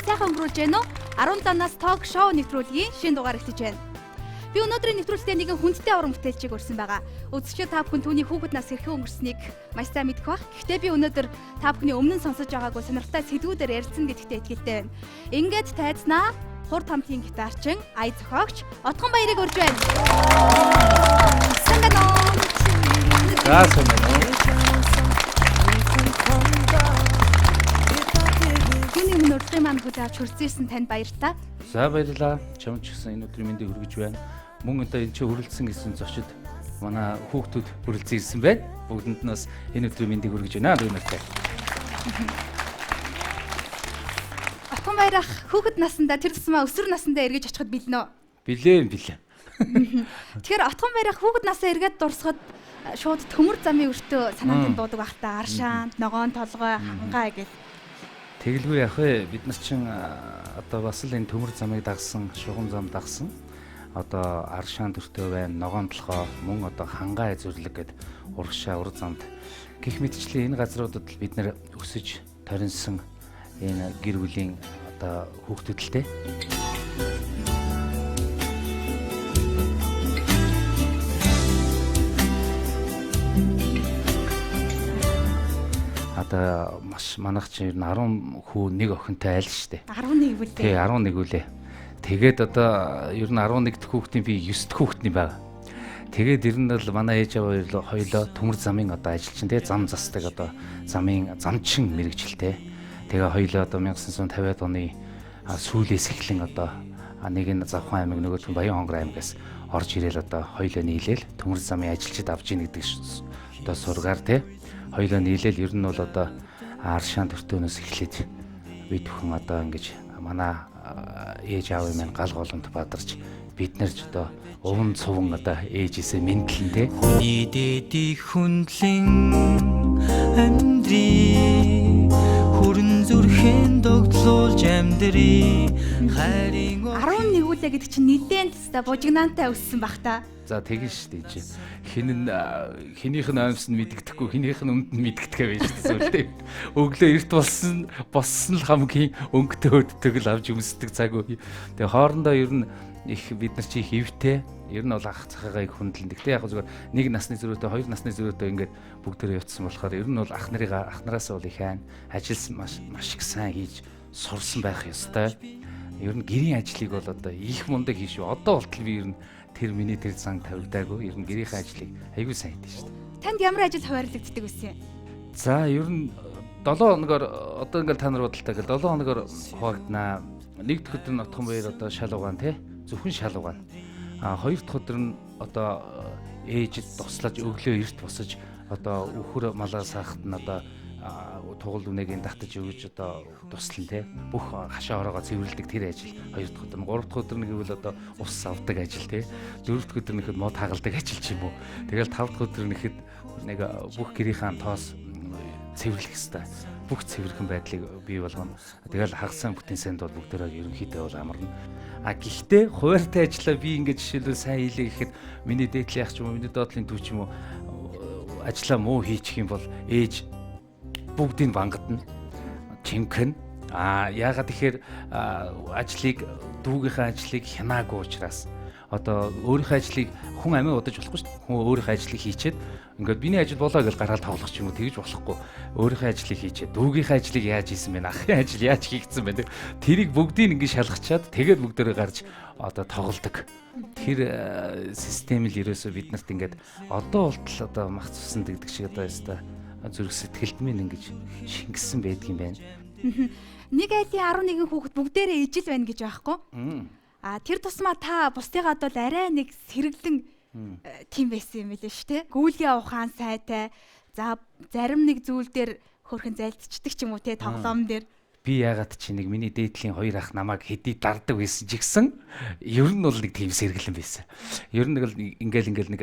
сайхан өнгөрүүлж байна уу? 17-наас ток шоу нэвтрүүлгийн шинэ дугаар эхэлж байна. Би өнөөдрийн нэвтрүүлэгтээ нэгэн хүндтэй уран бүтээлчийг урьсан байгаа. Үзэгчид та бүхэн түүний хүүхэд нас хэрхэн өнгөрснийг маш сайн мэдэх бах. Гэхдээ би өнөөдөр та бүхний өмнө нь сонсож байгаагүй сонирхолтой сэдвүүдээр ярилцсан гэдэгтээ итгэлтэй байна. Ингээд тайзнаа хурд хамтгийн гитарчин, ая зохиогч Отгон Баярыг урьж байна. Сайн байна уу? За сайн байна уу? Түүний өмнө урилгын маань хүлээ авч хүрсэн ирсэн танд баярлалаа. За баярлалаа. Чамд ч гэсэн энэ өдрийн мэндийг хүргэж байна. Мөн одоо энэ чи хүрэлцсэн гэсэн зочид манай хүүхдүүд хүрэлцэн ирсэн байна. Бүгдэнд нь бас энэ өдрийн мэндийг хүргэж байна. Дүү нартай. Отгон Баярах хүүхэд насндаа тэр тусмаа өсвөр насндаа эргэж очиход бэлнэ үү? Билээ билээ. Тэгэхээр Отгон Баярах хүүхэд насаа эргээд дурсахад шууд төмөр замын өртөө санаанд нь дуудаг байх та. Аршаан, ногоон толгой, хангаа гэл. Тэгэлгүй яах вэ? Бид нар чинь одоо бас л энэ төмөр замыг дагсан, шугам зам дагсан. Одоо аршаан төртөө байна, ногоон толгой, мөн одоо хангаа зүрлэг гэд урагшаа ур замд гих мэтчлийн энэ газруудад л бид нар өсөж торинсон энэ гэр бүлийн одоо хүүхдүүд л те. Одоо маш манайх чинь ер нь 10 хүү нэг охинтой айл штэ. 11 үлээ. Тий, 11 үлээ. Тэгээд одоо ер нь 11 дэх хүүхдийн би 9 дэх хүүхдний байгаа. Тэгээд ер нь бол манай ээж аваа хоёлоо төмөр замын одоо ажилчин тий, зам засдаг одоо замын замчин мэрэгжилтэй. Тэгээ хоёлоо одоо 1950-ад оны сүүлээс эхлэн одоо нэг нь Завхан аймаг, нөгөөх нь Баян-Хонгор аймагаас орж ирээл одоо хоёлоо нийлээл төмөр замын ажилчид авч ийн гэдэг одоо сургаар тий хоёлоо нийлээл ер нь бол одоо Аршаан төртөөнөөс эхлээд бид бүхэн одоо ингэж манай ээж аав маань гал голомт бадарч бид нар ч одоо уван цуван одоо ээжээсээ мэдлэн тий. Хүний дээдийг хүндлэн амьдрий, хүрэн зүрхэн догтлуулж амьдрий, хайрын 11 үлээ гэдэг чинь нилээн теста бужигнаантай өссөн бах та. За тэгэн шүү дээ чи. Хин нь хинийх нь оймс нь мэддэхгүй, хинийх нь өмд нь мэддэхгүй байж шүү дээ. Өглөө эрт болсон боссон л хамгийн өнгөтэй өддөг л авч өмсдөг цаг үе. Тэгээ хоорондоо ер нь их бид нар чи их эвтэй. Ер нь бол ах захаагаа их хүндлэн. Гэхдээ яг зүгээр нэг насны зөрүүтэй, хоёр насны зөрүүтэй ингээд бүгдээрээ явцсан болохоор ер нь бол ах нарыг ах нараас бол их айн ажилласан маш маш их сайн хийж сурсан байх ёстой. Ер нь гэрийн ажлыг бол одоо их мундаг хийш. Одоо болтол би ер нь тэр миний тэр зан тавигдаагүй. Ер нь гэрийнхээ ажлыг аягүй сайн хийдэж шүү дээ. Танд ямар ажил хуваарлагддаг байсан юм? За ер нь 7 хоногор одоо ингээл та нар бодолтой гэл 7 хоногор хуваагдана. Нэг дэх өдөр нь Отгон Баяр одоо шал угаан тий. Зөвхөн шал угаан. А хоёр дахь өдөр нь одоо ээжид туслаж өглөө эрт босож одоо үхэр малаа саахад нь одоо тугал үнэгийн татаж өгөж одоо туслан тий. Бүх хашаа ороогоо цэвэрлэдэг тэр ажил хоёр дахь өдөр нь. Гурав дахь өдөр нь гэвэл одоо ус авдаг ажил тий. Дөрөв дахь өдөр нэхэд мод хагалдаг ажил ч юм уу. Тэгэл тав дахь өдөр нэхэд нэг бүх гэрийнхаа тоос цэвэрлэх хэвээр. Бүх цэвэрхэн байдлыг бий болгоно. Тэгэл хагас бүтэн сайнд бол бүгдээрээ ерөнхийдөө бол амарна. А гэхдээ хуваартай ажлаа би ингэж жишээлбэл сайн хийлээ гэхэд миний дээдлийн ах ч юм уу, миний доотлын дүү ч юм уу ажлаа муу хийчих юм бол ээж бүгдийг бангадна. Чимкэн. А яагаад тэгэхээр ажлыг дүүгийнхээ ажлыг хянаагүй учраас одоо өөрийнхөө ажлыг хүн амиа удаж болохгүй шүү дээ. Хүн өөрийнхөө ажлыг хийчээд ингээд миний ажил болоо гэж гараал тоглох ч юм уу тэгж болохгүй. Өөрийнхөө ажлыг хийчээд дүүгийнхээ ажлыг яаж хийсэн бэ? Ахын ажил яаж хийгдсэн бэ? Тэрийг бүгдийг ингээд шалгачаад тэгээд бүгдээрээ гарч одоо тоглодог. Тэр систем л ерөөсөө бид нарт ингээд одоо болтол одоо мах цуснд гэдэг шиг одоо яста зүрх сэтгэлд минь ингэж шингэсэн байдгийн байна. Нэг айлын 11 хүүхэд бүгдээрээ ижил байна гэж байхгүй. А тэр тусмаа та бусдыгаа бол арай нэг сэргэлэн тийм байсан юм билээ шүү дээ. Гүйлгээ ухаан сайтай. За зарим нэг зүйл дээр хөрхэн зайлдчихдаг ч юм уу те тоглоом дээр. Би яагаад чи нэг миний дээдлийн хоёр ах намайг хэдий дардаг байсан ч гэсэн ер нь бол нэг тийм сэргэлэн байсан. Ер нь нэг л ингээл нэг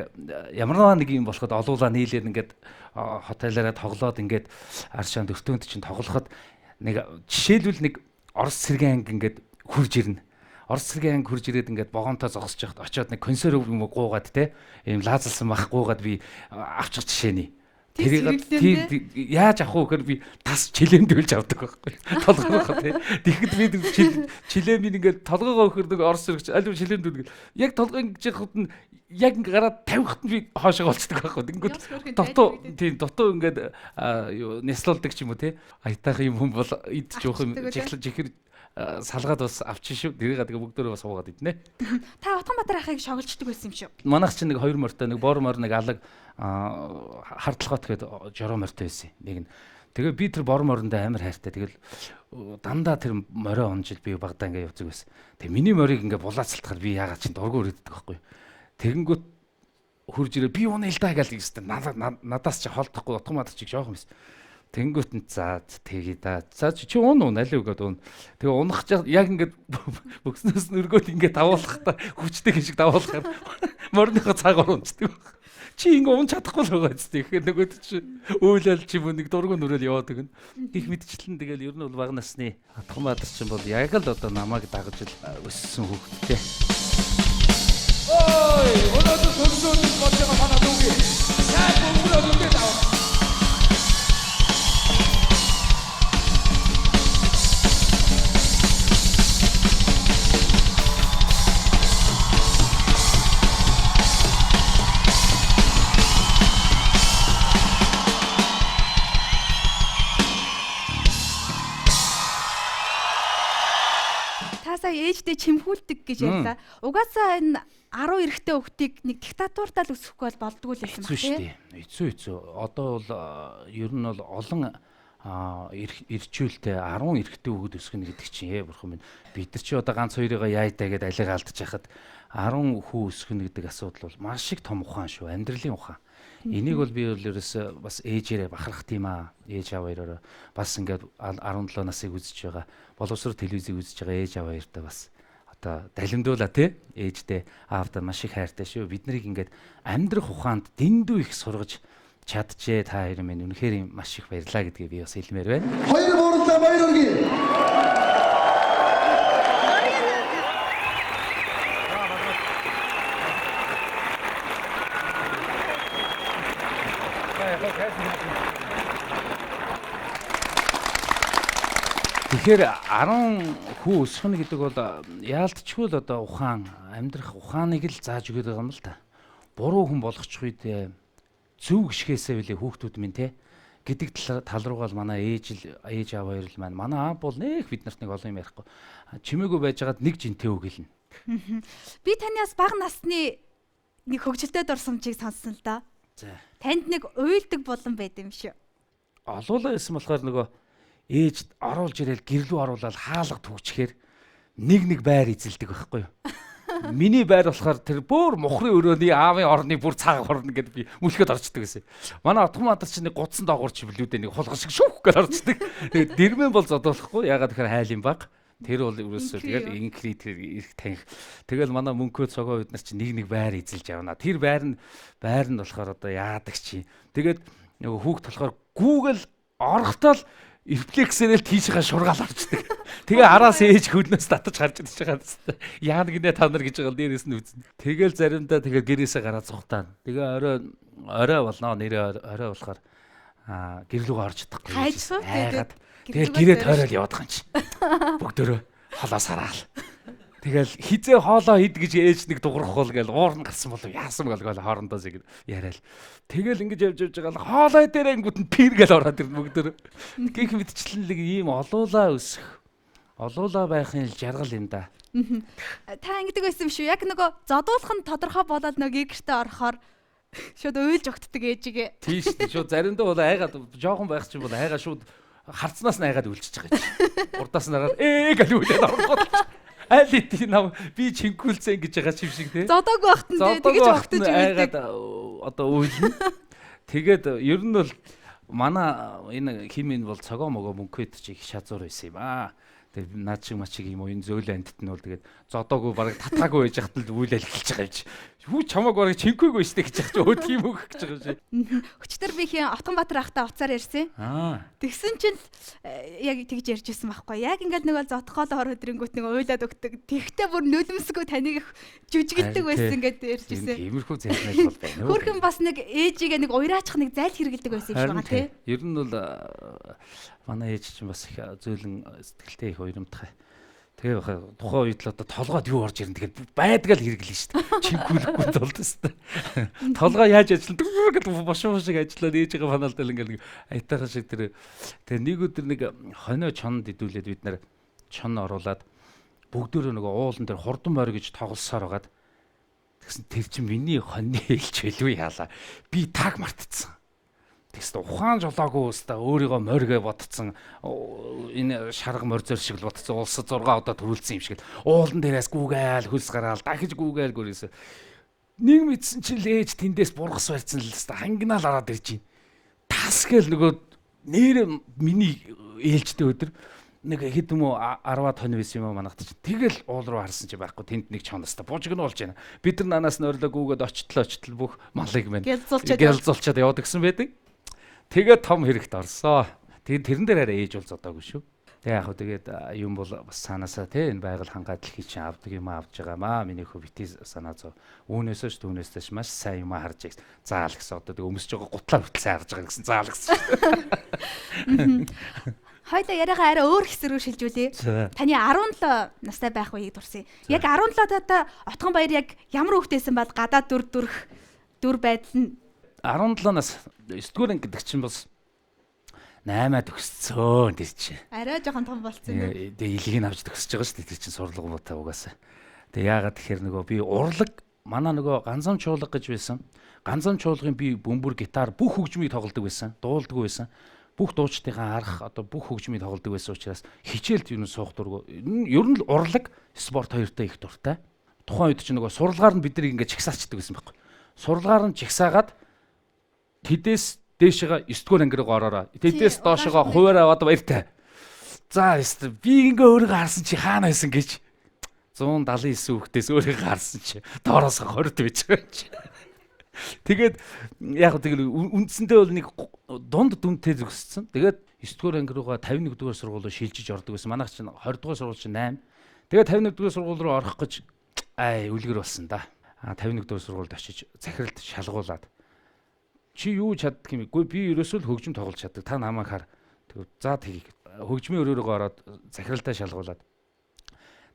ямар нэг юм болоход олуулаа нийлээд ингээд хотелаараа тоглоод ингээд аршаан өртөөнд чинь тоглоход нэг жишээлбэл нэг Орос цэргийн анги ингээд хурж ирнэ. Орос цэргийн анги хурж ирээд ингээд вагонтой зогсож байхад очиод нэг консерв юм уу гуугаад те ийм лаазалсан мах гуугаад би авчих жишээний. Тэрийг тийм яаж авах вэ гэхээр би тас чилэм дүүлж авдаг байхгүй. Толгоогоо тий. Тэгэхэд би чилэмийг ингээд толгоогоо өгөхөр нэг орос сөрөгч аль чилэм дүүл гэл. Яг толгой ингэж яхад нь яг ингээ гараад тавихад нь би хоошоо болцдог байхгүй. Тэнгүүд дутуу тийм дутуу ингээд юу няслуулдаг ч юм уу тий. Аятайхан юм хүн бол идчих жоох юм жихэр салгаад бас авчин шүү. Тэрийг тэгээ бүгдөө бас суугаад иднэ. Та Утганбаатар ахыг шоглждаг байсан юм шүү. Манайх чинь нэг хоёр морьтой, нэг бор морь, нэг алаг хардлахот гээд жороо морьтой байсан. Нэг нь. Тэгээ би тэр бор морьонд амар хайртай. Тэгэл дандаа тэр морио унжил би багадаа ингээ явцдаг байсан. Тэгээ миний морийг ингээ булаацалтахаар би яагаад чинь дургу өрөөддөг байхгүй. Тэгэнгүүт хурж ирээ би унаа л да гэл гэсэн. Надаас чи холдохгүй Утганбаатар чиг жоохон байсан. Тэнгүүт нь за тэгье да. За чи уун уу аль өгөөд уун. Тэгээ унах яг ингээд бөкснөөс нүргөөд ингээд давуулахдаа хүчтэй шиг давуулахаар морьныхоо цагаар унцдаг баг. Чи ингээ унж чадахгүй л байгаа зү. Тэгэхээр нөгөөд чи уйлал чи мөн нэг дургу нүрэл яваад өгнө. Гэх мэтчлэн тэгэл ер нь бол бага насны Утганбаатар чинь бол яг л одоо намайг дагаж л өссөн хүүхэдтэй. Ой, өнөөдөр төлөвлөлт болж байгаа манай дүүгийн. Яг өнгөрөө нүдээ даваа. Ээждээ чимхүүлдэг гэж ярьлаа. Угаасаа энэ 10 эрэгтэй хүүхдийг нэг диктатуртаа л өсөхгүй бол болдгоо л байсан баг тийм. Хэцүү. Одоо бол ер нь бол олон эрчүүлтэй 10 эрэгтэй хүүхэд өсгөнө гэдэг чинь бурхан минь бид нар чи одоо ганц хоёрыгоо яайдаа гэдээ алигаа алдчих хахад 10 хүү өсгөнө гэдэг асуудал бол маш их том ухаан шүү. Амьдралын ухаан. Энийг бол би бол ерөөсөө бас ээжээрээ бахарх тийм аа. Ээж аав хоёроо бас ингээд 17 насыг үзэж байгаа. Боловсрол телевизийг үзэж байгаа ээж аав хоёртой бас одоо далимдуулаа тий. Ээжтэй аавдаа маш их хайртай шүү. Бид нарыг ингээд амьдрах ухаанд дэндүү их сургаж чаджээ. Та хоёр минь үнэхээр маш их баярлаа гэдгийг би бас хэлмээр байна. Хоёр буурлаа баяр хүргэе. Тэгэхээр 10 хүү өсгөнө гэдэг бол яалтчгүй л одоо ухаан, амьдрах ухааныг л зааж өгöd байгаа юм л та. Буруу хүн болгочих үед зөв гიშгээсээ билээ хүүхдүүд минь те гэдэг тал руугаа л манай ээж аав хоёр л маань. Манай аав бол нэх бид нарт нэг олон юм ярихгүй. Чимээгүй байжгаад нэг жинтэй үг хэлнэ. Би танаас бага насны нэг хөгжилтэй дурсамжийг сонссон л да. За. Танд нэг уйлдаг булан байд юм шүү. Олуулаа байсан болохоор нөгөө ээж оруулж ирээл гэрлүү оруулаад хаалга түгчээр нэг нэг байр эзэлдэг байхгүй юу. Миний байр болохоор тэр бүр мухрын өрөөний аавын орны бүр цаг орно гэдээ би мүлхөд орчдөг гэсэн. Манай Утганбаатар чинь нэг гудсан доогуур чиглэлүүдээ нэг хулгай шиг шүүх гэж орчдөг. Тэгээд дэрмэн бол зодуулахгүй. Ягаад гэхээр хайлын баг. Тэр бол ерөөсөө тэгэл инкри тэр ирэх танх. Тэгэл манай мөнхөө цогоо бид нар чинь нэг нэг байр эзэлж явна. Тэр байр нь болохоор одоо яадаг чи. Тэгээд нөгөө хүүхд болохоор Google орохдоо л рефлексээрээ л тийшээ шургаал орчдөг. Тэгээ араас ээж хөлнөөс татаж гарч ирж байгаа юм. Яана гинэ та нар гэж байгаа дээрээс нь үзнэ. Тэгэл заримдаа тэгээ гэрээсээ гараад цухтаана. Тэгээ орой болно нэрээ орой болохоор гэрлүүгээ орж чадахгүй. Хайгаад тэгэл гэрээ тойрол яваад байгаа юм чи. Бүгдөрөө холоо сараал. Тэгэл хизээ хоолоо ид гэж ээж нэг дуурах бол гээл уурн гарсан болов яасан гэл хоорондоо зэг яриал. Тэгэл ингэж явж явж байгаа л хоолой дээр ангууд нь пир гэл ороод ирнэ бүгдөө. Гэх мэтчлэн нэг ийм олуулаа өсөх. Олуулаа байхын л жаргал юм да. Та ингэдэг байсан юм шүү. Яг нөгөө зодуулах нь тодорхой болоод нөгөө гэртээ орохоор шууд уйлж огтдаг ээжигээ. Тийм шүү дээ. Шууд заримдаа бол айгаад жоохон байх чинь бол айгаа шууд харцнаас нь айгаад үлчиж байгаа юм. Урдаас нь айгаад гэл үлээд орохгүй. Аль хэдийн нам би чингүүлцэн гэж байгаа юм шиг тий. Зодоогүй багт нь тэгэж огтож айгаад одоо уйлна. Тэгээд ер нь бол манай энэ химийн бол цогоо могоо мөнхөд чи их шазуур байсан юм аа. Тэгээд наад шиг мачиг юм уян зөөлөн амьтд нь бол тэгээд зодоогүй бараг татаагүй байж хат л үйлэл эхэлж байгаа юм чи. Хүү чамааг бараг чинкүйгүй штэ гэж яах чи өөд юм үг гэж байгаа юм чи. Өчтөр би хин Отгонбаатар ахтай уцаар ярьсан. Тэгсэн чинь яг тэгж ярьж исэн байхгүй. Яг ингээл нөгөө зодхоол хор өдрөнгүүт нэг уйлаад өгдөг. Тэгтээ бүр нулимсгүй таныг их жүжиглдэг байсан гэдээ ярьж исэн. Тиймэрхүү зайлмал бол байна. Хөөрхөн бас нэг ээжигээ нэг уйраачих нэг зайл хэрэгэлдэг байсан юм шиг байгаа тий. Ер нь бол манай ээж чинь бас их зөөлөн сэтгэлтэй их уйрамтгай. Тэгээ баха тухайн үед л одоо толгойд юу орж ирнэ тэгэхээр байдгаа л хэрэглэн шүү дээ. Чингүүлэхгүй тулд шүү дээ. Толгой яаж ажиллана гэл бошин шиг ажиллаад ээжигээ фанаалдал ингээл нэг аятайхан шиг тэр тэгээ нэг өдөр нэг хонио чонд идүүлээд бид нар чон оруулаад бүгдөө нөгөө уулан дээр хурдан морь гэж тоглосоор байгаад тэгсэн тэр чинь миний хоньны ээлж байлгүй яалаа. Би таг мартцсан. Тэгсэн ухаан жолоогүй өстө өөрийгөө морьгээ бодцсон энэ шарга морьзор шиг л бодцсон улсад 6 удаа төрүүлсэн юм шиг л уулан дээрээс гүүгээл хөлс гараал дахиж гүүгээл гүрээсэ нэг мэдсэн чинь л ээж тэндээс бургас барьсан л өстө хангинаал ороод ирж байна. Тас гээл нөгөө нэр миний ээлжтэй өдөр нэг хэд юм уу 10-аад хонь байсан юм уу манайхад чинь тэгэл уул руу харсан чи байхгүй тэнд нэг чоноос та бужиг нь болж байна. Бид нар нанаас нь орилоо гүүгээд очтлоо бүх малыг мэн гялзуулчаад яваад гисэн байдаг. Тэгээд том хэрэгт орсоо. Тэгээд тэрэн дээр арай ээж бол зодоогүй шүү. Тэгээ яг хөө тэгээд юм бол бас цаанаасаа те энэ байгаль хангаа дэлхий чинь авдаг юм авч байгаамаа. Миний хөө бити санаа зов. Үүнээсээ ч түүнээсээ ч маш сайн юм харж байгаа. Заал гэсэн одоо тэг өмсөж байгаа гутлаа хүртэл сайн харж байгаа гэсэн заал гэсэн. Хоёлаа яриагаа арай өөр хэсэг рүү шилжүүлье. Таны 17 настай байх үеийг дурсъя. Яг 17 тата Отгонбаяр яг ямар хүүхдээсэн бол гадаа дүр дүрх дүр байдал нь 17 нас 9 дугаар анги гэдэг чинь бас 8-аа төгсцөө тэр чинь. Арай жоохон том болцсон юм. Тэгээ илгийг авч төгсөж байгаа шүү дээ. Тэр чинь сурлага муутай угаасаа. Тэгээ яагаад тэгэхээр нөгөө би урлаг манай нөгөө ганцхан чуулга гэж байсан. Ганцхан чуулгын би бөмбөр гитар бүх хөгжмийг тоглодог байсан. Дуулдаг байсан. Бүх дуучдынхаа арх одоо бүх хөгжмийг тоглодог байсан учраас хичээлд юу н суух дургу. Ер нь л урлаг спорт хоёртой их дуртай. Тухайн үед чинь нөгөө сурлагаар нь бид нар ингээд чагсаачдаг байсан байхгүй. Сурлагаар нь чагсаагаад тэдээс дээшээгээ 9 дугаар анги руу ороорой. Тэдээс доошоогоо хуваар аваад баяртай. За би ингээ өөрийгөө харсан чи хаана байсан гэж 179 хүүхдээс өөрийгөө харсан чи доороос 20 байж байгаа чи. Тэгээд яг тэгэл үндсэндээ бол нэг дунд дүнтэй зөкссөн. Тэгээд 9 дугаар анги руугаа 51 дугаар сургууль руу шилжиж ордог байсан. Манайх чинь 20 дугаар сургууль чинь 8. Тэгээд 51 дугаар сургууль руу орох гэж ай үлгэр болсон да. 51 дугаар сургуульд очиж захиралд шалгуулад чи юу чаддаг юм бэ? Үгүй би ерөөсөө л хөгжим тоглож чаддаг. Та намайг хар. Тэгвэл за тгий. Хөгжмийн өрөөрөөгөө ороод захиралдаа шалгуулад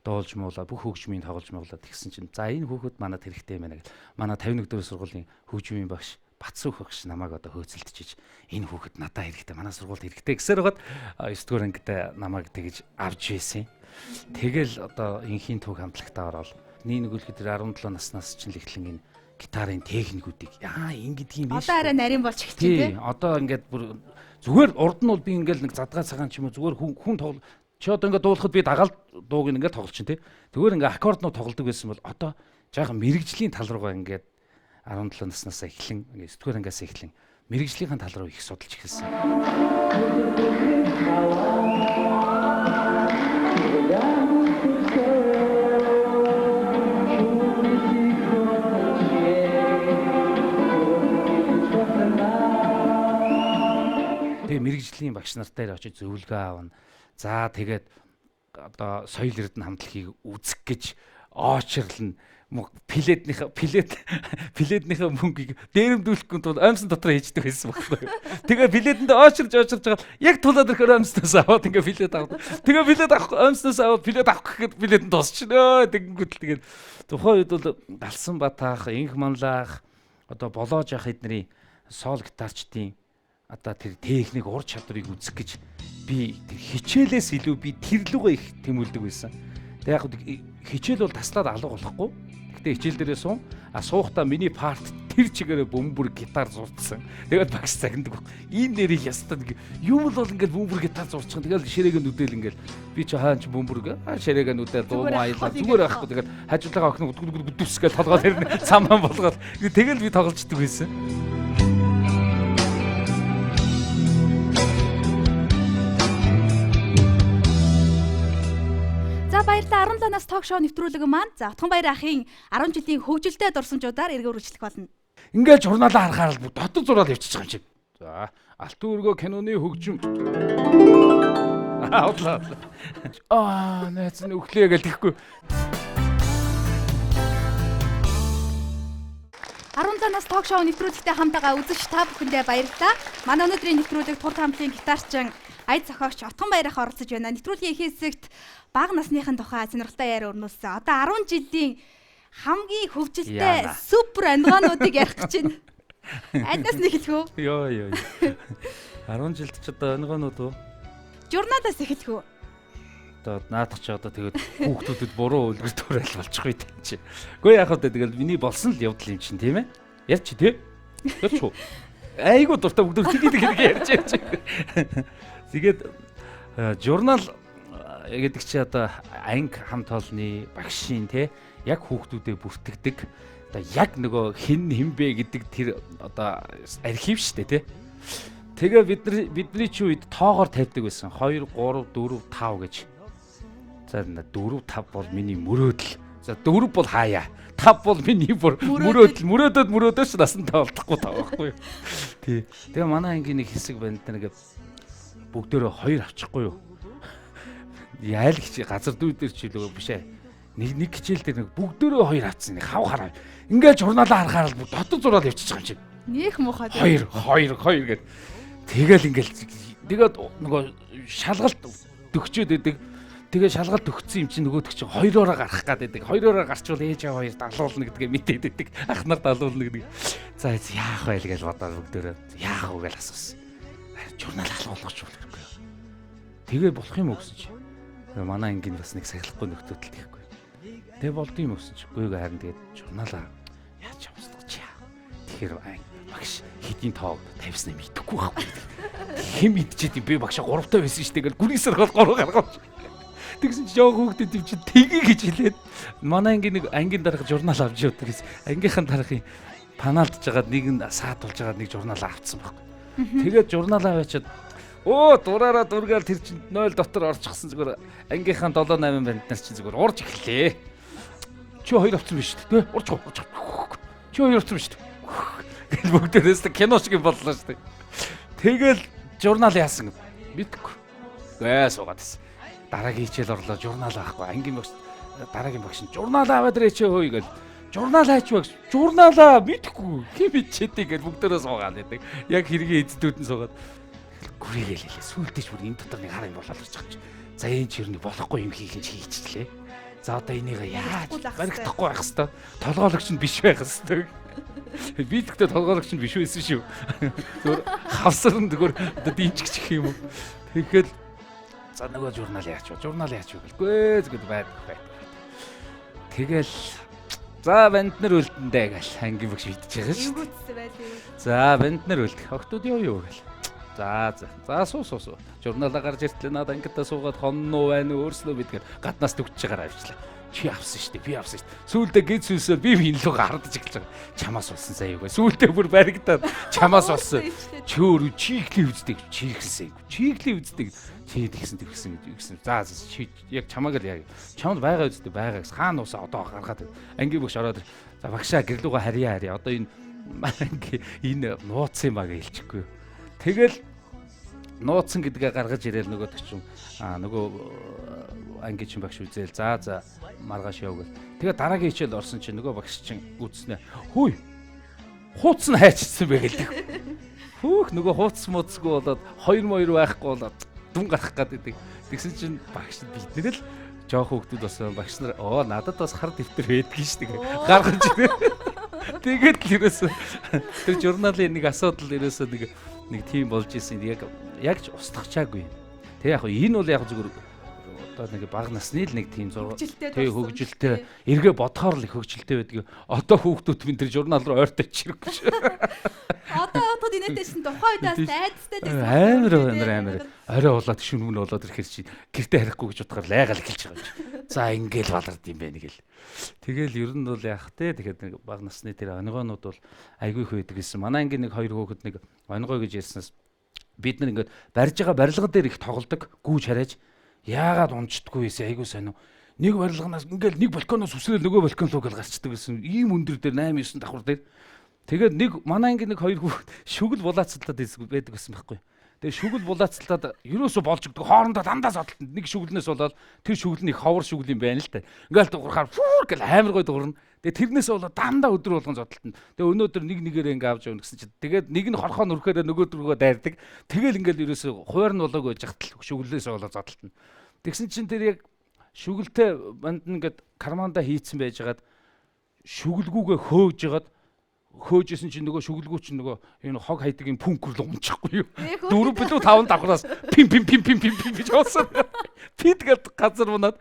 дуулж муулаа бүх хөгжмийн тоглож муулаад тэгсэн чинь за энэ хүүхэд манад хэрэгтэй юм байна гэл. Манай 51 дугаар сургуулийн хөгжмийн багш Батсүх багш намайг одоо хөөцөлдөж энэ хүүхэд надад хэрэгтэй, манай сургуульд хэрэгтэй гэсээр байгаад 9 дугаар ангид намайг тэгж авч ийсэн. Тэгэл одоо инхийн төг хамтлагтаа ороод нэг нөгөөлхөд 17 наснаас чинь л эхлэн энэ гитарын техникүүдийг ингэдэг юм биш. Одоо арай нарийн болж эхэлж байна тий. Одоо ингээд бүр зүгээр урд нь бол би ингээд нэг задгаа цагаан ч юм уу зүгээр хүн тоглол чи одоо ингээд дуулахад би дагаал дууг ингээд тоглож чинь тий. Зүгээр ингээд аккорднууд тоглодог байсан бол одоо жаахан мэрэгжлийн тал руугаа ингээд 17 наснаас эхлэн 9 дугаар ангиас эхлэн мэрэгжлийнхэн тал руу их судалж эхэлсэн. Тэгээ мэрэгжлийн багш нар дээр очиж зөвлөгөө аавна. За тэгээд одоо соёл эрдэнэ хамтлагийг үзэх гэж оочирлно. Пледнийхээ мөнгийг дээрэмдүүлэхгүй тул оймсон дотор хийждэг байсан байхгүй. Тэгээ пледэндээ оочирж байгаа яг тулаад ирэхээр оймсноос аваад ингээ плед аваад. Тэгээ плед авах оймсноос аваад плед авах гэхэд плед нь дуусчихнэ. Тэгэнгүүт л тэгээд тухайн үед бол Галсан Батаах, Инх Манлаах, одоо Болоож ах эдний соол гитарчдын одоо тэр техник ур чадварыг үзэх гэж би тэр хичээлээс илүү би тэр лүгээ их тэмүүлдэг байсан. Тэгээ яг хичээл бол таслаад алга болохгүй. Гэтэ хичээл дээрээ суун. А суухтаа миний парт тэр чигээрээ бөмбөр гитар зурцсан. Тэгээд багш загнадаг. Ийм нэрийг ястаа юм л бол ингээд бөмбөр гитар зурчихсан. Тэгэл ширээгээ нүдэл ингээд би чи хаан чи бөмбөр ширээгээ нүдэл дуу муу аялаа зүгээр байхгүй. Тэгээд хажуулгаа охин дүс гэж толгой дээр цамаан болгоод тэгэл би тоглолцдог байсан. Баярлалаа. 17 нас ток шоу нэвтрүүлэг маань за Отгонбаяр ахын 10 жилийн хөгжилтэй дурсамжуудаар эргээ үргэлжлэх болно. Ингээл журналаа харахаар л бүр дотор зураад явчихж байгаа юм шиг. За, Алтан өргөө киноны хөгжим. Аа, удлаа. Аа, найз нь өглөө гэл тэхгүй. 17 нас ток шоу нэвтрүүлэгтэй хамтаага үзэгч та бүхэндээ баярлалаа. Манай өнөөдрийн нэвтрүүлэг тур хамтлын гитарчин ая зохиогч Отгонбаяр ах оролцож байна. Нэвтрүүлгийн их хэсэгт бага насныхын тухай сонирхолтой яриа өрнүүлсэн. Одоо 10 жилийн хамгийн хөвгөлтэй Яна. супер ангоонуудыг ярих гэж байна. Альнаас нь эхлэх үү? Йоо ёо. 10 жилд ч одоо онгоонууд уу? Журналаас эхлэх үү? Одоо наадах чи одоо тэгээд хүүхдүүдэд буруу үлгэр дуурайл болчих үү чи. Үгүй яах вэ тэгэл миний болсон л явдал юм чинь тийм ээ? Ярьч тий? Ярьч уу? Айгуу дуртай бүгд тэг тэг тэг ярьж ярьж. Тэгээд журнал гэдэг чи одоо анги хамт олонны багшийн тий яг хүүхдүүдэд бүртгэдэг одоо яг нөгөө хин хин бэ гэдэг тэр одоо архив шүү дээ тий. Тэгээ бид нар бидний чи үед тоогоор тавьдаг байсан. 2 3 4 5 гэж. За 4 5 бол миний мөрөөдөл. За 4 бол хаяа. 5 бол миний бүр мөрөөдөл. Мөрөөдөөд мөрөөдөөс насантай болдохгүй таа байхгүй юу. Тий. Тэгээ манай ангийн нэг хэсэг банд нэг бүгдөөрөө 2 авчихгүй юу. Яал хичээ газар дүү дээр ч илүү биш ээ. Нэг нэг хичээл дээр нэг бүгдөөрөө 2 авчихсан. Нэг хав хараа. Ингээл журналаа харахаар л бүр дотор зураад явчихж байгаа юм шиг. Нэх муухай. 2 2 2 гэд. Тэгэл ингээл тэгээд нөгөө шалгалт төгчөөд байдаг. Тэгээ шалгалт төгссөн юм чинь нөгөөдөг чинь хоёроороо гарах гад байдаг. Хоёроороо гарчвал ээж аваа хоёр далуулна гэдгээ мэдээд байдаг. Ах нар далуулна гэдэг. За яах вэ гэж бодоод бүгдээрээ яах вэ гэж асуусан. Журнал алгуулгах болохгүй. Тэгээ болох юм уу гэсэн чи. Манай ангийн бас нэг сахилахгүй нөхдөд л тэгэхгүй. Тэгээ болд юм уу гэсэн чи. Үгүй харин тэгээд журналаа яаж авсдаг чи. Тэгэхээр багш хэдийн тоо тавьснаа мэдэхгүй байхгүй. Хэн мэдчихэд юм бэ багшаа 3 таа байсан шүү дээ. Гэл гүрийн саргал 3 гаргав. Тэгсэн чи жоо хүүхдэд юм чи тгий гэж хэлээд манай ангийн нэг ангийн дарга журнал авч явдаг гэсэн. Ангийнхан даргын панаалдж байгаад нэг нь саадулж байгаад нэг журнал авцсан байхгүй. Тэгээд журнал аваачаад өө дураараа дургаал тэр чинь 0 дотор орчихсон зүгээр ангийнхан 7 8 банд нар чинь зүгээр урж эхэллээ. Чи хоёр авцсан биш үү? Тэ урж урж. Чи хоёр авцсан биш үү? Гэл бүгдээрээс кино шиг юм боллоо шүү дээ. Тэгэл журнал яасан мэдгүй. Гээ суугаад байсан. Дараагийн хичээл орлоо журнал авахгүй. Ангийн багш дараагийн багш нь журнал аваад ирээч хөөе гэл. Журнал хайч багш. Журналаа мэдхгүй. Хэн мэдчихдээ гэл бүгдээрээ суугаад байдаг. Яг хэргийн эздүүд нь суугаад гүрийгээл хэлээ. Сүүлдээ ч бүр энэ дотор нэг хар юм болоод ирчих чи. За энэ ч ер нь болохгүй юм хийх нь хийчихлээ. За одоо энийг яаж баригдахгүй байх хэвээр. Толгойлогч нь биш байх хэвээр. Би тэгтээ толгойлогч нь биш байсан шүү. Зүгээр хавсарн зүгээр одоо дийчгч гэх юм уу. Тэгэхээр за нөгөө журнал яач вэ? Журнал яач вэ гэлгүй зүгэд байдаг байдаг. Тэгэл за банд нар үлдэндээ гэл ангийн багш идэж байгаа шүү. Эвгүүцсэн байлээ. За банд нар үлдэх. Октод ёо юу гэл. За за. За суу суу суу. Журналаа гарч иртлээ над ангидаа суугаад хонно байна уу өөрснөө бидгээр гаднаас төгтж байгаараа авчлаа. Чи авсан шүү дээ. Би авсан шүү дээ. Сүүлдээ гид сүнсээр би энэ лүү гардаж эхэлж байгаа. Чамаас болсон заяа юу. Сүүлдээ бүр баригдаад чамаас болсон. Чи өөрөө чиглээ үздэг. Чиглэсэн. Чиглээ үздэг. Чи тэгсэн тэгсэн гэж. За чи яг чамааг л яг. Чамд байгаа үздэг байгаа гэсэн. Хаана уусаа одоо гаргаад. Ангийн багш ороод за багшаа гэрлүүгээ харьяа харьяа. Одоо энэ анги энэ нууц юм аа гэж хэлчихгүй. Тэгэл нууцсан гэдгээ гаргаж ирээл нөгөөдөг чинь нөгөө анги чинь багш үзээл за за маргааш яв гэл. Тэгээ дараагийн хичээл орсон чинь нөгөө багш чинь үзснэ. Хүй. Хууц нь хайчсан бэ гэлдэг. Хөөх нөгөө хууц мууцгүй болоод хоёр моёр байхгүй болоод дүн гарах гад гэдэг. Тэгсэн чинь багш бид нар л жоох хүүхдүүд болсон багш нар оо надад бас хар дэвтэр байдгийн шүү дээ. Гаргаж ирээ. Тэгээд л ерөөсөө тэр журналын нэг асуудал ерөөсөө нэг тийм болж исэн. Яг ч устгачаагүй. Тэгээ яг энэ бол яг зүгээр одоо нэг бага насны л нэг тийм зураг тий хөгжилтэй эргээ бодохоор л их хөгжилтэй байдаг. Одоо хүүхдүүд минь тэр журнал руу ойртой чирэггүй шүү. Одоо бодоход инээдтэй шин тухайн үед бас айдастай байсан. Амар амар амар орой болоод шүн мөн болоод ирэхэр чи гэртээ харихгүй гэж бодохоор лайгаал эхэлж байгаа юм чи. За ингээл балард юм байна гэл. Тэгэл ер нь бол яах те тэгэхээр нэг бага насны тэр онгоонууд бол айгүй их байдаг гэсэн. Манай ангийн нэг хоёр хүүхэд нэг онгой гэж ярьснаас бид нар ингээд барьж байгаа барилга дээр их тоглодог гүүж хараач яагаад унждаггүй байсан айгүй сонио. Нэг барилганаас ингээл нэг балконоос үсрээл нөгөө балкон руу гэл гарчдаг гэсэн. Ийм өндөр дээр 8 9 давхар дээр. Тэгээд нэг манай ангийн нэг хоёр хүүхэд шүгэл булаацлаад байдаг гэсэн байхгүй. Тэгээд шүгэл булаацлаад ерөөсө болж өгдөг. Хоорондоо дандаа зодтолтод нэг шүглэнээс болоод тэр шүгэл нь их ховор шүгэл юм байна л та. Ингээл дуурахаар фүүр гэл амар гой дуурна. Тэгээд тэрнээс болоод дандаа өдөр болгон зодтолтно. Тэгээд өнөөдөр нэг нэгээрээ ингээ авч явна гэсэн чинь тэгээд нэг нь хорхоо нүрхээр нөгөө дөргөө дайрдаг. Тэгэл ингээл ерөөсө хуваар нь болоогүй байж хатал шүглээс болоод зодтолтно. Тэгсэн чинь тэр яг шүгэлтэй банд ингээд карманда хийцэн байжгаад шүгэлгүүгээ хөөж жагаад хөөжсэн чинь нөгөө шүгэлгүү чинь нөгөө энэ хог хайдаг юм пүнкэр л унчихгүй юу. 4 билүү 5 давхраас пим пим пим пим пим пим гэж явсан. Пит гэд газар унаад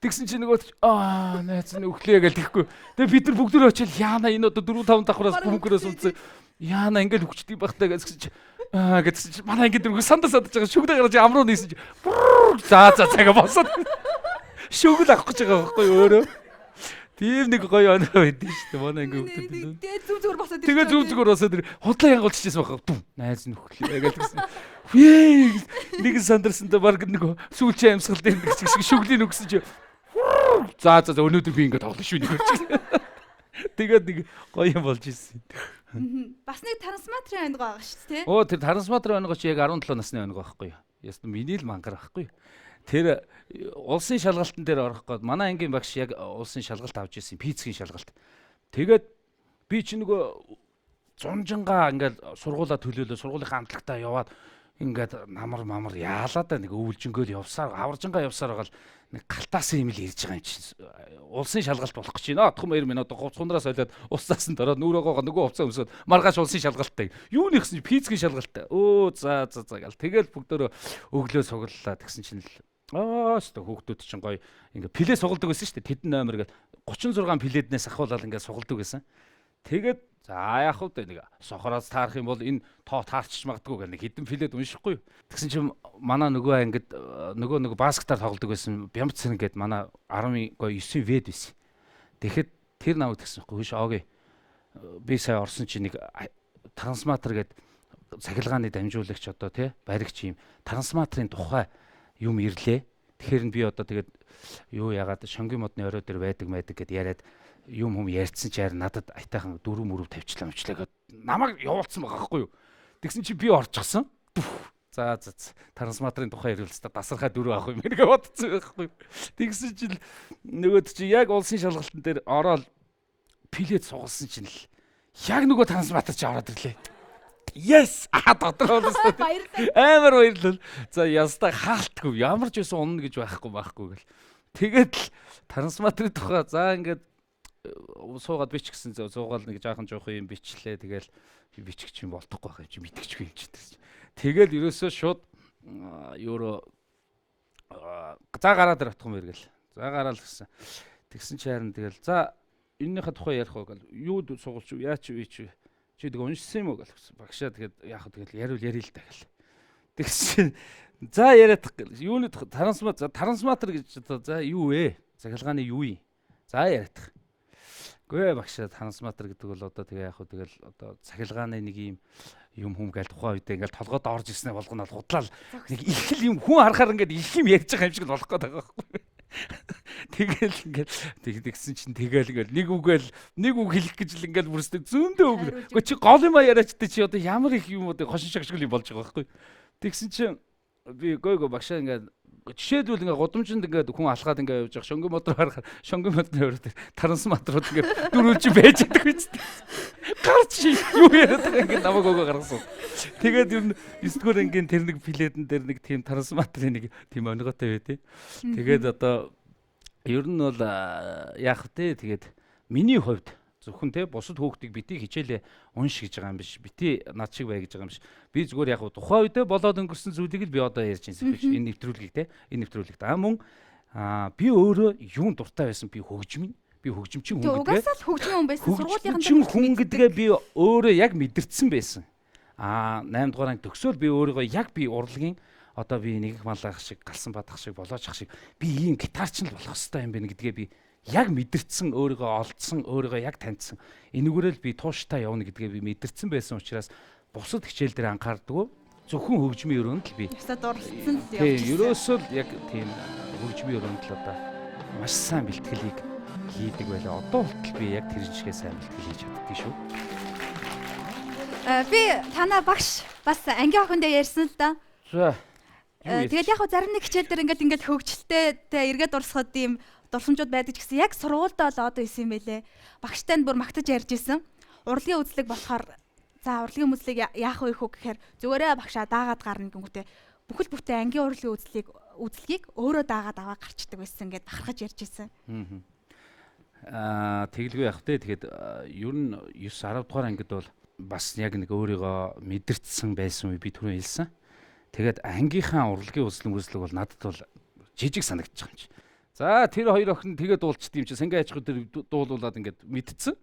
тэгсэн чинь нөгөө аа найз нь өглөө гэж тэгэхгүй. Тэгээ бид нар бүгд очил яана энэ одоо 4 5 давхраас пүнкэрээс унцсан. Яана ингээл хүчдэг байх таа гэсэн чинь аа гэсэн чинь манай ингээд дөрөв сандаа сандаж байгаа шүглээ гаргаж амруу нийсэн чинь за за цагаа босоод шүгэл авах гэж байгаа байхгүй юу өөрөө. Тийм нэг гоё оноо байдсан шүү дээ. Манай ангийн хүүхдүүд. Тэгээ зүг зүгээр босоод Тэгээ зүг зүгээр босоод худлаа янгалчихсан байх. Дүм найз нь өглөө гэж тэгсэн. Хвээ нэг сандарсантай баг нэг сүүлчийн амьсгал дээр нэг шиг шүглийн өгсөн чи за за за өнөөдөр би ингэ тоглоно шүү нэг чи. Тэгээд нэг гоё юм болж ирсэн. Бас нэг трансформаторын онгоо байгаа шүү дээ. Оо тэр трансформаторын онгоо чи яг 17 насны онгоо байхгүй юу? Ястан миний л мангар байхгүй юу? Тэр улсын шалгалтын дээр орох гээд манай ангийн багш яг улсын шалгалт авч ирсэн, физикийн шалгалт. Тэгээд би чи нөгөө зунжингаа ингээд сургуулаа төлөөлөө сургуулийнхаа амтлагтаа яваад ингээд намар мамар яалаа да нэг өвлжөнгөөл явсаар аваржингаа явсаар байгаа л нэг галтаасан юм л ирж байгаа юм чинь. Улсын шалгалт болох гэж байна. Отхон баяр минь одоо говцхундраас солиод ус заасан дороод нүрөөгөө нөгөө хувцас өмсөд маргааш улсын шалгалттай. Юу нэгсэн физикийн шалгалттай. Өө за за за гал. Тэгэл бүгдөө өглөө сугаллаа тэгсэн чинь л аа өстө хүүхдүүд чинь гоё ингээ пилээ сугалдаг байсан шүү дээ. Тэдэн номер гээд 36 пилэднээс ахуулаад ингээ сугалдаг байсан. Тэгээд за яах вэ нэг сохороос таарах юм бол энэ тоо таарчч магадгүй гэх нэг хідэн пилэд уншихгүй. Тэгсэн чинь манай нөгөө ангид нөгөө баскетаар тоглодог байсан Бямц цэрэн гээд манай 10 гоё 9 вэд байсан. Тэгэхэд тэр намайг тэгсэн байхгүй хөш ооги би сая орсон чинь нэг трансформатор гээд цахилгааны дамжуулагч одоо тий баригч юм трансформаторын тухай юм ирлээ. Тэгэхээр нь би одоо тэгээд юу яагаад шонгийн модны орой дээр байдаг майдаг гэд яриад юм хүм ярьсан чи харин надад айтайхан дөрөв мөрөв тавьчлаа мвчлаа гэд намайг явуулсан байгаа байхгүй юу. Тэгсэн чи би орчихсон. За за трансформаторын тухай ярилцлаа дасархаа дөрөв авах юм гэж бодсон байхгүй юу. Тэгсэн чинь нөгөөд чи яг улсын шалгалтын дээр ороод пилет сугалсан чинь л яг нөгөө трансформатор чи ороод ирлээ. Yes! Аа дотор болсон. Баярлалаа. Амар баярлал. За ястаа хаалтгүй ямар ч байсан унна гэж байхгүй гэл. Тэгээд л трансформаторын тухай за ингээд суугаад бич гэсэн суугаал нэг жаахан жоох юм бичлээ. Тэгэл бичих чинь болтохгүй байх юм чи мэдчихгүй юм чи. Тэгэл ерөөсөө шууд евро за гараад ир отхон мэргэл. За гараал гэсэн. Тэгсэн чи харин тэгэл за энэнийхээ тухай ярих уу гэл. Юу сугалч юу яач юу чи чи тэг уншсан юм уу гэл. Багшаа тэгээд яах вэ тэгэл яриул ярил л та гэл. Тэгсэн за яриад гэл. Юуны трансформатор трансформатор гэж одоо за юу вэ? Захилгааны юу юм? За яриадах. Гүй багшаа трансформатор гэдэг бол одоо тэгээ яах вэ тэгэл одоо цахилгааны нэг юм юм хүм гээл тухайн үедээ ингээл толгойд орж ирснээ болгоно худлаа нэг их л юм хүн харахаар ингээд их юм ярьж байгаа юм шиг л болох гээд байгаа байхгүй. Тэгэл ингээд тэгсэн чинь тэгэл ингээд нэг үгээл нэг үг хэлэх гэж л ингээд бүрсдэг зөөндөө үг. Гэхдээ чи гол юм а яриач чи одоо ямар их юм уу хошин шагшгал юм болж байгаа байхгүй. Тэгсэн чинь би гой гой багшаа ингээд жишээлбэл ингээ гудамжинд ингээд хүн алхаад ингээ явж байгаа шонгийн мод руу харахаар шонгийн модны өрөө дээр трансформаторууд ингээ дөрвөлж байж байгаа үстэй. Гарч юу яриад байгаа ингээ намайг өгөө гаргасан. Тэгээд ер нь 9 дугаар ангийн тэр нэг пилэдэн дээр нэг тийм трансформаторын нэг тийм онготой байт. Тэгээд одоо ер нь бол яах вэ тэгээд миний хувьд зөвхөн те бусад хүүхдийг бити хичээлээ унш гэж байгаа юм биш. Бити над шиг бай гэж байгаа юм биш. Би зүгээр яг тухайн үедээ болоод өнгөрсөн зүйлийг л би одоо ярьж байна биш. Энэ нэвтрүүлгийг те энэ нэвтрүүлэгт. Аа мөн би өөрөө юун дуртай байсан би хөгжмөн. Би хөгжимчин хүн гэдгээ. Угаасаа л хөгжмөн хүн байсан. Сургуулийн хүн гэдгээ би өөрөө яг мэдэрсэн байсан. 8 дугаар анги төгсөөл би өөрийгөө яг би урлагийн одоо би нэгэх маллах шиг, галсан бадах шиг, болоочх шиг би ийм гитарчин л болох хэвээр юм байна гэдгээ би яг мэдэрсэн, өөрийгөө олдсон, өөрийгөө яг таньдсан. Энэгээрээ л би тууштай явна гэдгээ би мэдэрсэн байсан учраас бусад хичээл дээр анхаардаггүй. Зөвхөн хөгжмийн өрөөнд л би ёстой дурлалцсан л явж. Тийм, ерөөсөө л яг тийм хөгжмийн өрөөнд л одоо маш сайн бэлтгэлийг хийдэг байлаа. Одоо хүртэл би яг тэр шигээ сайн бэлтгэл хийж чаддгүй шүү. Би танаа багш бас ангийн охиндоо ярьсан л да. За. Тэгэл яг зарим нэг хичээл дээр ингээл хөгжилтэй тэ эргээд дурсахад ийм дурсамжууд байдаг ч гэсэн яг сургуульдаа л одоо исэн юм байлээ. Багштай нь бүр магтаж ярьж исэн. Урлагийн үзлэг болохоор за урлагийн үзлэг яах вэ хүү гэхээр зүгээрээ багшаа даагаад гарна гингүүтээ бүхэл бүтэн ангийн урлагийн үзлэгийг өөрөө даагаад аваа гарчдаг байсан гэд бахархаж ярьж исэн. Тэгэлгүй яах вэ? Тэгэхэд ер нь 9 10 дугаар ангид бол бас яг нэг өөрийгөө мэдэрчсэн байсан үе би түрүү хэлсэн. Тэгээд ангийнхаа урлагийн үзлэг бол надад бол жижиг санагдчих юм чи. За тэр хоёр охин тэгээд дуулчихдээ юм чи сангийн аж ахуй дээр дуулуулад ингээд мэдсэн.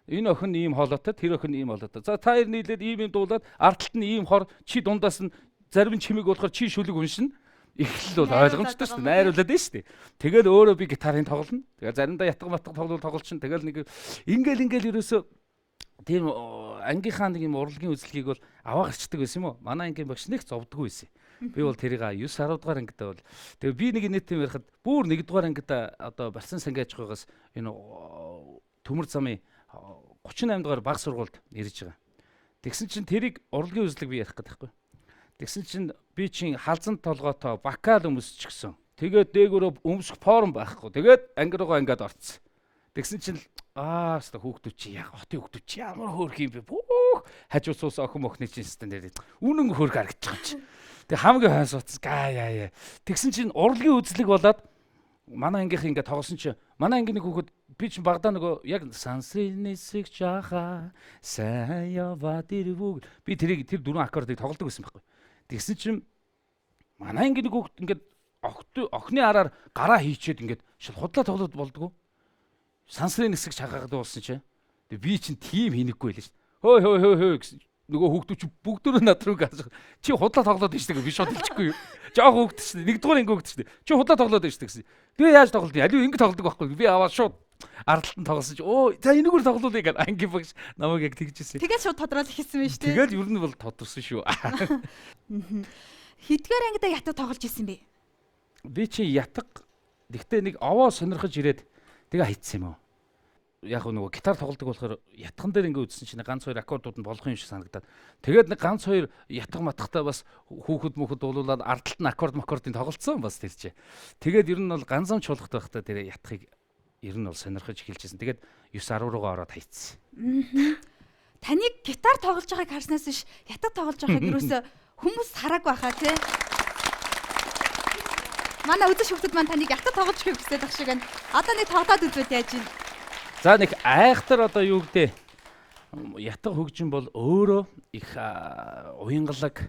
Энэ охин ийм хоолойтой, тэр охин ийм хоолойтой. За та хоёр нийлээд ийм юм дуулаад ард талд нь ийм хор, чи дундаас нь зарим чимэг болохоор чи шүлэг уншина. Эхлэл бол ойлгомжтой шүү дээ. Найруулад нь шүү дээ. Тэгэл өөрөө би гитарын тоглоно. Тэгээ заримдаа ятга матга тоглол тоглолчин. Тэгэл нэг ингээл ерөөсөө тийм ангийнхаа нэг юм урлагийн үзлэгийг бол аваа гарчдаг байсан юм уу? Манай ангийн багш нэг зовдгоо байсан. Би бол тэрийг 9 10 дугаар ангидаа бол тэгээ би нэг нийт юм ярихад бүр 1 дугаар ангидаа одоо Барсан сангийн аж ахуйгаас энэ төмөр замын 38 дугаар баг сургуульд ирж байгаа. Тэгсэн чинь тэрийг урлагийн үзлэг би ярих гэдэг байхгүй. Тэгсэн чинь би чинь халзан толгойтой вокал өмсчихсэн. Тэгээд дээгүүрөө өмсөх форм байхгүй. Тэгээд анги руугаа ингээд орцсон. Тэгсэн чинь хаста хүүхдүүд чи яг хотын хүүхдүүд чи ямар хөөрх юм бэ? Бүх хажуу суусан охин мохны чинь өстө нэр үнэн хөөрх харагдчих юм чи. Тэг хамгийн хойно сууцсан гаа яа яа. Тэгсэн чинь урлагийн үзлэг болоод манай ангийнх ингээд тоглосон чи манай ангийн нэг хүүхэд би чинь багадаа нөгөө яг сансрын нисэг жаха сайн яваад ирвүү би тэрийг тэр дөрвөн аккордыг тоглодог байсан байхгүй. Тэгсэн чинь манай ангийн нэг хүүхэд ингээд охины араар гараа хийчээд ингээд шал худлаа тоглоод болдгоо. Сансрын нисэг чагаагаад болсон чинь тэг би чинь тийм хийнэхгүй байлаа шүү. Хөө хөө хөө хөө гэсэн нөгөө хүүхдүүд чи бүгдөө над руу гарч чи худлаа тоглоод байна шүү дээ би шууд хэлчихгүй юу. Жоох хүүхд шүү дээ. Нэгдүгээр анги хүүхд шүү дээ. Чи худлаа тоглоод байна шүү дээ гэсэн. Тэгээ яаж тоглолт юм? Алив ингэ тоглодог байхгүй. Би аваад шууд ардталт нь тоглосон чи оо за энэгээр тоглоулъя гэж анги багш намайг яг тэгжсэн. Тэгэл шууд тодорхойл хийсэн байх шүү дээ. Тэгэл ер нь бол тодорсон шүү. Хэдгээр ангидаа ятаг тоглож исэн бэ? Би чи ятаг тэгтээ нэг овоо сонирхож ирээд тэгээ хайцсан юм уу? Яг нөгөө гитар тоглодог болохоор ятган дээр ингээ үзсэн чинь ганц хоёр аккордууд нь болох юм шиг санагдаад. Тэгээд нэг ганц хоёр ятга матгатай бас хүүхэд мөхөд дуулуулад ард талд нь аккорд маккордын тоглолцсон бас тэр чи. Тэгээд ер нь бол ганцам чуулгах байхдаа тэр ятхыг ер нь бол сонирхож эхэлжсэн. Тэгээд 9 10 руугаа ороод хайцсан. Таныг гитар тоглож байгааг харснаас биш ятаг тоглож байгааг ерөөсөө хүмүүс хараагүй байхаа тий. Манай үзэж хүүхдүүд маань таныг ятаг тоглож байгааг хүсэж байх шиг байна. Одоо нэг тоглоод үзвэл яаж юм? За нэг айхтар одоо юу гэдэг ятга хөгжим бол өөрөө их уянгалаг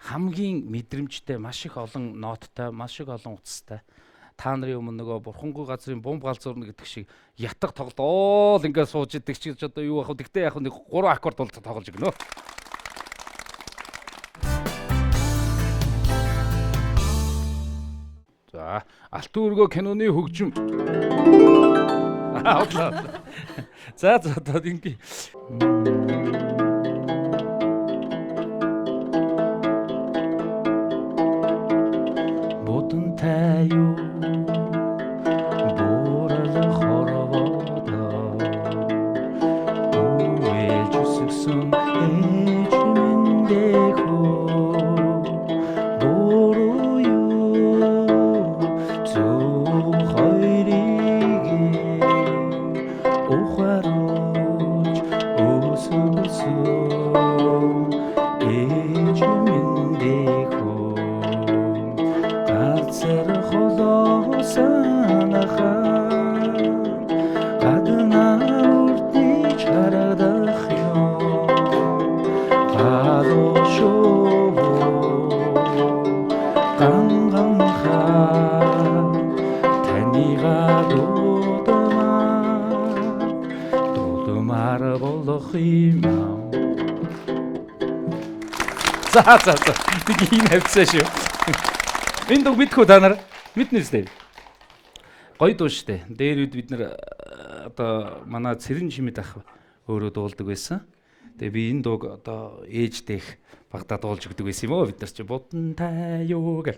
хамгийн мэдрэмжтэй маш их олон нооттой маш их олон утастай. Та нарын өмнө нөгөө бурхангүй газрын бомб галзуурна гэдэг шиг ятга тоглоол ингээд сууж идэг чи одоо юу ах вэ? Тэгтээ яг нэг 3 аккорд бол тоглож өгнө. За Алтан өргөө киноны хөгжим. Аудлаа. За за одоо ингээ. Будантай юу буурал хорводоо үеж үсгсэн ээж минь дэхүү буруу юу зүг хоёрыг ухааруулж өсгсөн ээж минь дэхүү газар холоосан ахаа гадна үрдэж харагдах юм галуу шувуу ганган хаа таныга дуудмаар болох юм аа. За за за нэг ийм хавцаа шүү. Энэ дуг мэдхүү та нар мэднэ үстэй. Гоё дуу штэ. Дээр үед бид нар одоо манай Цэрэн чимэд ах өөрөө дуулдаг байсан. Тэгээ би энэ дууг одоо ээж дэх багадаа дуулж өгдөг байсан юм уу бид нар чи будантай юу гэл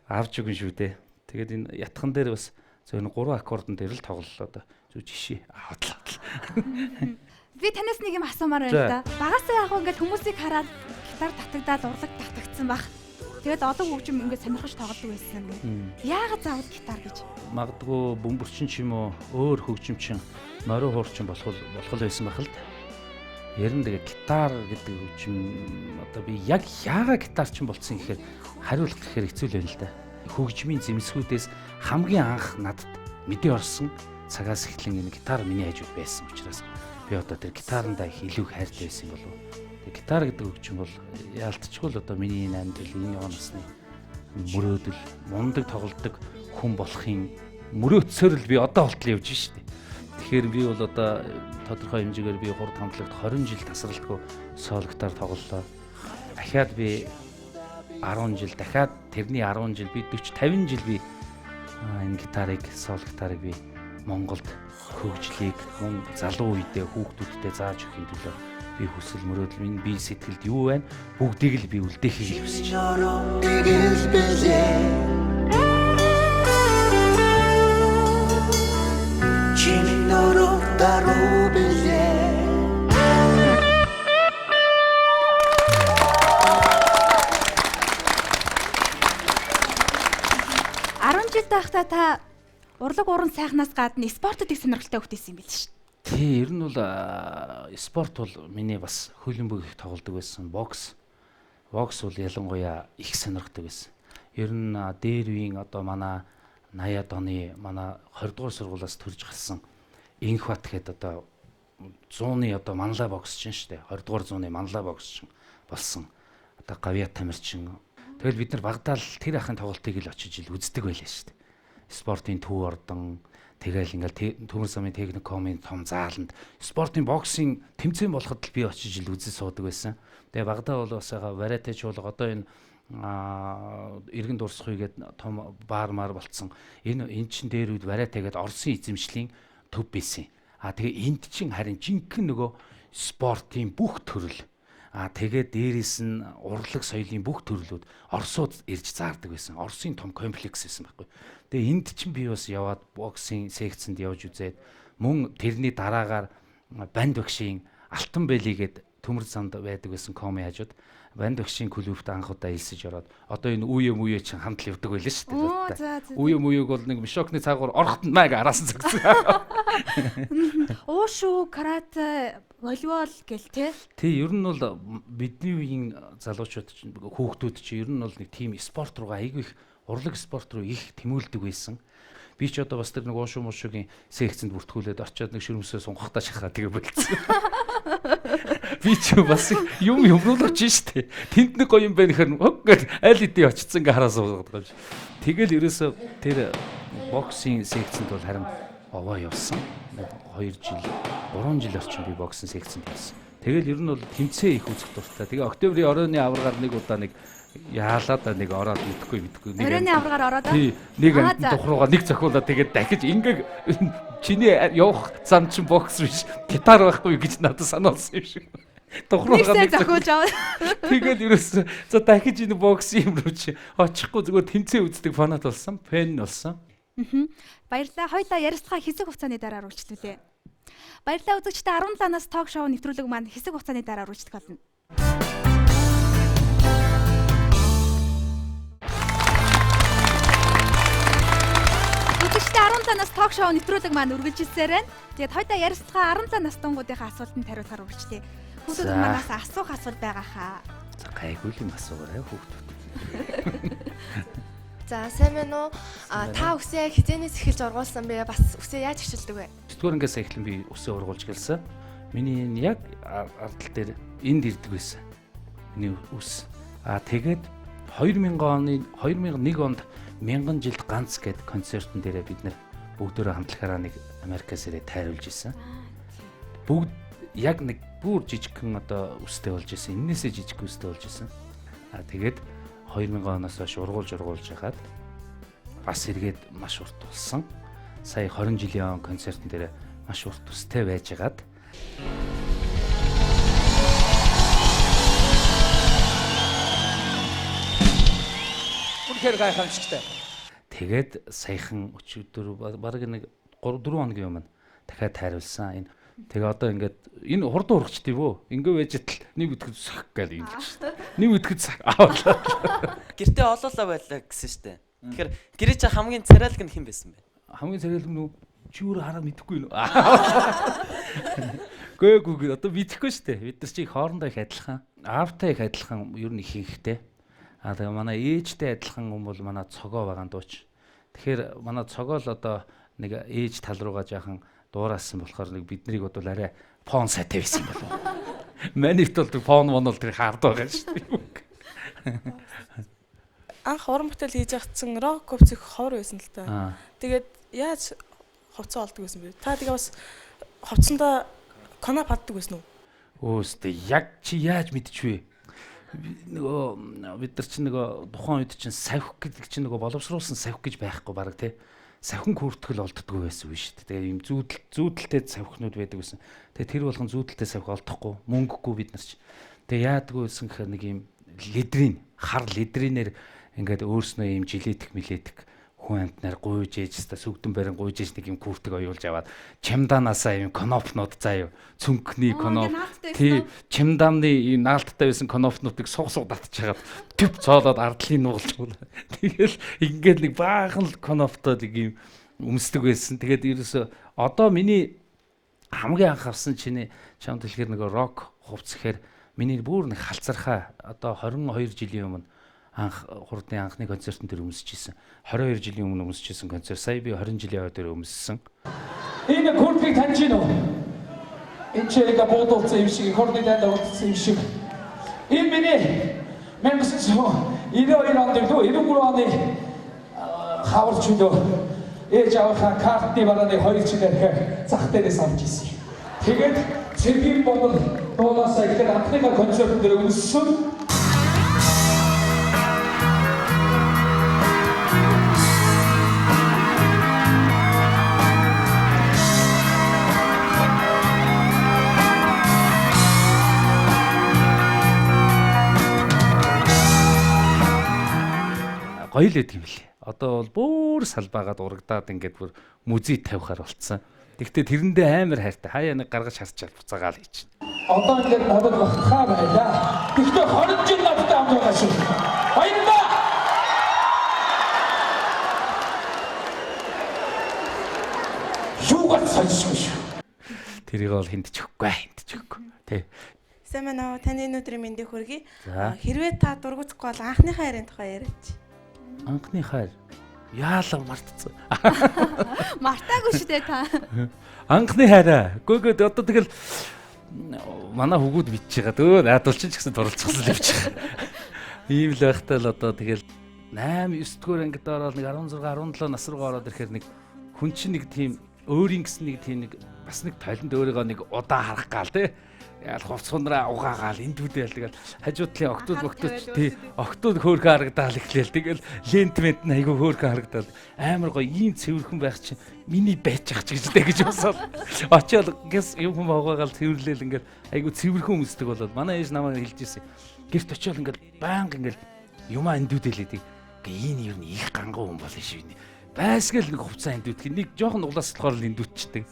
авч өгөн шүү дээ. Тэгээд энэ ятхан дээр бас Зөв энэ 3 аккордон дээр л тоглолоо да. Зүг жишээ аваад л. Би танаас нэг юм асуумаар байна л да. Багасаа яг ингээд хүмүүсийг хараад гитар татагдаад урлаг татагдсан баг. Тэгээд олон хөгжим ингээд сонирхож тоглодог байсан гэх. Яагаад заавал гитар гэж? Магадгүй бөмбөрчин ч юм уу өөр хөгжимчин морин хуурчин болох байсан байх л да. Ер нь тэгээ гитар гэдэг хөгжим одоо би яг яагаад гитарчин болцсон гэхээр хариулах гэхээр хэцүү л байна л да. Хөгжмийн зэмсгүүдээс хамгийн анх надад мэдээ орсон цагаас эхлэн энэ гитар миний хажууд байсан учраас би одоо тэр гитарандаа их илүү хайртай байсан болов. Тэгээ гитар гэдэг хөгжим бол яалтчгүй л одоо миний энэ амьдрал энэ яваа насны мөрөөдөл, мундаг тоглодог хүн болохын мөрөөдсөөр л би одоо болтол явж штэ. Тэгэхээр би бол одоо тодорхой хэмжээгээр би хурд хамтлагт 20 жил тасралтгүй соло гитар тоглолоо. Дахиад би 10 жил, дахиад тэрний 10 жил би 40 50 жил би энэ гитарыг, соло гитарыг би Монголд хөгжлийг мөн залуу үедээ хүүхдүүдтэй зааж өгөхийн төлөө би хүсэл мөрөөдөл минь би сэтгэлд юу байна бүгдийг л би үлдээхийг л хүсэж байна. Чиний нөрөө даруй билээ. 10 жил байхдаа та урлаг уран сайхнаас гадна спортод их сонирхолтой хөвгтэйсэн юм билээ шүү дээ. Тий, ер нь бол спорт бол миний бас хөлбөмбөг их тоглодог байсан. Бокс. Бокс бол ялангуяа их сонирхдаг байсан. Ер нь дээр үеийн одоо манай 80-ад оны манай 20 дугаар сургуулиас төрж гарсан Инхбат гэхэд одоо 100-ны одоо манлай боксчин шүү дээ. 20 дугаар зууны манлай боксчин болсон. Одоо Гавья Тамирчин. Тэгэл бид нар багадаа л тэр ахын тоглолтыг л очиж ил үздэг байлаа шүү дээ. Спортын төв ордон тэгэл ингээл Төмөр замын техникумын том зааланд спортын боксын тэмцээн болоход л би очиж ил үзэж суудаг байсан. Тэгээ багадаа бол бас варите чуулга одоо энэ эргэн дурсах үгээд том баар маар болцсон. Энэ эн чин дээр үед варите гээд Оросын эзэмшлийн төв байсан. А тэгээ энд чин харин жинхэнэ нөгөө спортын бүх төрөл. А тэгээд дээрээс нь урлаг соёлын бүх төрлүүд Оросууд ирж заардаг байсан. Оросын том комплекс байсан байхгүй. Тэгээ энд чинь би бас яваад боксын секцэнд явж үзээд мөн тэрний дараагаар банд багшийн Алтан бэлий гээд Төмөр замд байдаг байсан коми хажууд банд багшийн клубт анх удаа элсэж ороод одоо энэ үе мүе чинь хамт л явдаг байлаа шүү дээ. Үе мүег бол нэг мишокны цаагуур орохт маяг араас нь зөгцсөн. Уушүү, карате, волейбол гэл те. Тий, ер нь бол бидний үеийн залуучууд чинь хүүхдүүд чинь ер нь бол нэг тийм спорт руугаа айгүй их урлаг спорт руу их тэмүүлдэг байсан. Би ч одоо бас тэр нэг уушуу муушуугийн секцэнд бүртгүүлээд очиод нэг ширмсээ сунгахтаа шахаа тэгээ болцсон. Би ч бас юм юмруул очиж штэ. Тэнд нэг гоё юм байна гэхээр хог гэж аль хэдийн очсон ингээ хараа суугаад байгаа юм шиг. Тэгэл ерөөсөө тэр боксын секцэнд бол харин овоо явсан. 2 жил, 3 жил орчим би боксын секцэнд явсан. Тэгэл ер нь бол тэмцээн их үзэх дуртай. Тэгээ октябрийн оройн аваргаар нэг удаа нэг яалаа да нэг ороод мэдэхгүй нэг оройн аваргаар ороод тий нэг амтан тухруугаа нэг зохиулаа тэгээд дахиж ингээ чиний явах зам чинь бокс биш гитар байхгүй гэж надад санаалсан юм шиг. Тухруугаа нэг зохиулж аваа. Тэгэл ерөөсөө за дахиж энэ бокс юм руу чи очихгүй зүгээр тэмцээн үздэг фанат болсон, фэн болсон. Баярлалаа. Хоёлаа ярилцлага хэсэг хугацааны дараа үргэлжлүүлье. Баярлалаа үзэгчдээ 17 нас ток шоу нэвтрүүлэг маань хэсэг хугацааны дараа үргэлжлэх болно. Үзэгчдээ 17 нас ток шоу нэвтрүүлэг маань үргэлжилсээр байна. Тэгээд хоёлаа ярилцлага 17 нас дунгуудынхаа асуултанд хариулахаар үргэлжлэе. Хүүхдүүд манаас асуух асуулт байгаа хаа. За гайгүй юм асуугаарай хүүхдүүд. За сайн байна уу? Та үсээ хизээнээс эхэлж ургуулсан бэ? Бас үсээ яаж хичээлдэг вэ? 9-р ангиас эхлэн би үсээ ургуулж гэлсэн. Миний энэ яг ардл дээр энд ирдэг байсан. Миний үс. А тэгээд 2000 оны 2001 онд мянган жилд ганц гээд концертын дээрээ бид нэр бүгдөө хамтлагаараа нэг Америкаас ирээ тайруулж исэн. Бүгд яг нэг бүр жижигхэн одоо үстэй болж исэн. Эннээсээ жижиг үстэй болж исэн. А тэгээд 2000 оноос хойш ургуулж хагаад бас эргээд маш урт болсон. Сая 20 жилийн концертын дээр маш урт үстэй байжгаад үнэхээр гайхамшигтай. Тэгээд саяхан өчигдөр бараг нэг 3 4 хоногийн өмнө дахиад тайруулсан. Энэ тэгээ одоо ингээд энэ хурдан ургачд юм уу? Ингээ байж тал нэг үтгэж сах гал юм чи. Нэг үтгэж сах авлаа. Гэртээ олоолаа байлаа гэсэн штэ. Тэгэхээр гэрээ чи хамгийн царайлаг нь хэн байсан бэ? Хамгийн царайлаг нь чи өөрөө хараа мэдэхгүй нөө. Гүй одоо мэдэхгүй штэ. Бид нар чи хоорондоо их адилхан. Аавтай их адилхан ер нь их ихтэй. Аа тэгээ манай ээжтэй адилхан хүн бол манай цогоо байгаа дууч. Тэгэхээр манай цогоо л одоо нэг ээж тал руугаа жаахан дуурайсан болохоор нэг биднийг бодвол арай фон сайтай байсан болов. Манийт бол фон мон бол тэр хаард байгаа шүү дээ. Анх уран бүтээл хийж явагдсан рок хувцас их ховор байсан л та. Тэгээд яаж хувцас олдог байсан бэ? Та тэгээ бас хувцсандаа коноп хаддаг байсан уу? Өөстөө яг чи яаж мэдчихвэ? Нөгөө бид нар чинь нөгөө тухайн үед чинь савх гэдэг чинь нөгөө боловсруулсан савх гэж байхгүй бараг тий. Савхин күртгэл олддгоо байсан үе шүү дээ. Тэгээ ийм зүүдэлтэй савхнууд байдаг байсан. Тэгээ тэр болгон зүүдэлтэй савх олдохгүй, мөнгөгүй бид нар чи. Тэгээ яадгүй байсан гэхээр нэг ийм лидрийн, хар лидрийнээр ингээд өөрснөө ийм жилетик милетик хүн амтнаар гуйж ээж та сүгдэн барин гуйж ээж нэг юм күртэг оюулж аваад чамданаасаа юм конопнууд заа юу цүнхний коноп тий чамдааны ийм наалттай байсан конопнуудыг суг суг татчихаад төв цоолоод ардлын нуулж тэгэл ингээд нэг баахан л коноптой нэг юм өмсдөг байсан. Тэгээд ерөөсө одоо миний хамгийн анх авсан чиний чамд хэлэхээр нэг рок хувцс гэхээр миний бүр нэг халцархаа одоо 22 жилийн өмнө анх хурдны анхны концертын дээр өмсөж исэн. 22 жилийн өмнө өмсөж исэн концерт. Сая би 20 жилийн хойд дээр өмссөн. Энэ күртгийг таньж гин үү? Энэ чирэг буудуулсан юм шиг, хурдны дайнд оролцсон юм шиг. Энэ миний 1992 онд илүү 93 оны хавар чөлөө ээж аавынхаа картны барааны 2 жил архиар зах дээрээс авч исэн. Тэгээд цэргийн бодол дуунаасаа эхлээд анхныхаа концертын дээр өмссөн. Гоё л байдаг юм лээ. Одоо бол бүр салбаагаад урагдаад ингээд бүр музей тавихаар болцсон. Тэгтээ тэрэндээ амар хайртай. Хаяа нэг гаргаж харчаал буцаагаал хийж. Одоо ингээд надад багтахаа байлаа. Тэгтээ 20 жил надтай хамт байгаа шүү. Баярлалаа. Юугаар сонсгүй шүү. Тэрийг бол хинт ч өгөхгүй, хинт ч өгөхгүй. Тэ. Сайн байна уу? Таны өнөөдрийн мэндийг хүргэе. Хэрвээ та дургуцгүй бол анхныхаа хайрын тухай яриач. Анхны хайр яалаа мартцсан. Мартаагүй шүү дээ та. Анхны хайраа. Гөө одоо тэгэл манай хүүгүүд бичиж байгаа дөө. Наадвал чинь ч гэсэн дурлцсан л явчих. Ийм л байхтай л одоо тэгэл 8 9 дугаар ангид ороод нэг 16 17 нас руу ороод ирэхээр нэг хүн чинь нэг тийм өөрийн гэсэн нэг тийм нэг бас нэг толинд өөрийгөө нэг удаан харах гал тий. Яал хувц хундраа угаагаал энд үдэл тэгэл хажуу талын октод октод тий октод хөөрхөн харагдаал эхлээл тэгэл лент мент нь айгүй хөөрхөн харагдаал амар гоё ийм цэвэрхэн байх чинь миний байж ах ч гэж тэ гэж босоод очиод гэс юм хүм угаагаал цэвэрлээл ингээл айгүй цэвэрхэн өмсдөг болоод манай ээж намайг хэлж ирсэн гэрт очиод ингээл байнга ингээл юмаа эндүүдэл гэдэг гээ энэ ер нь их ганган хүн болно шүү байсгээл нэг хувцас эндүүдэх нэг жоохон углаас болохоор л эндүүдчдэг.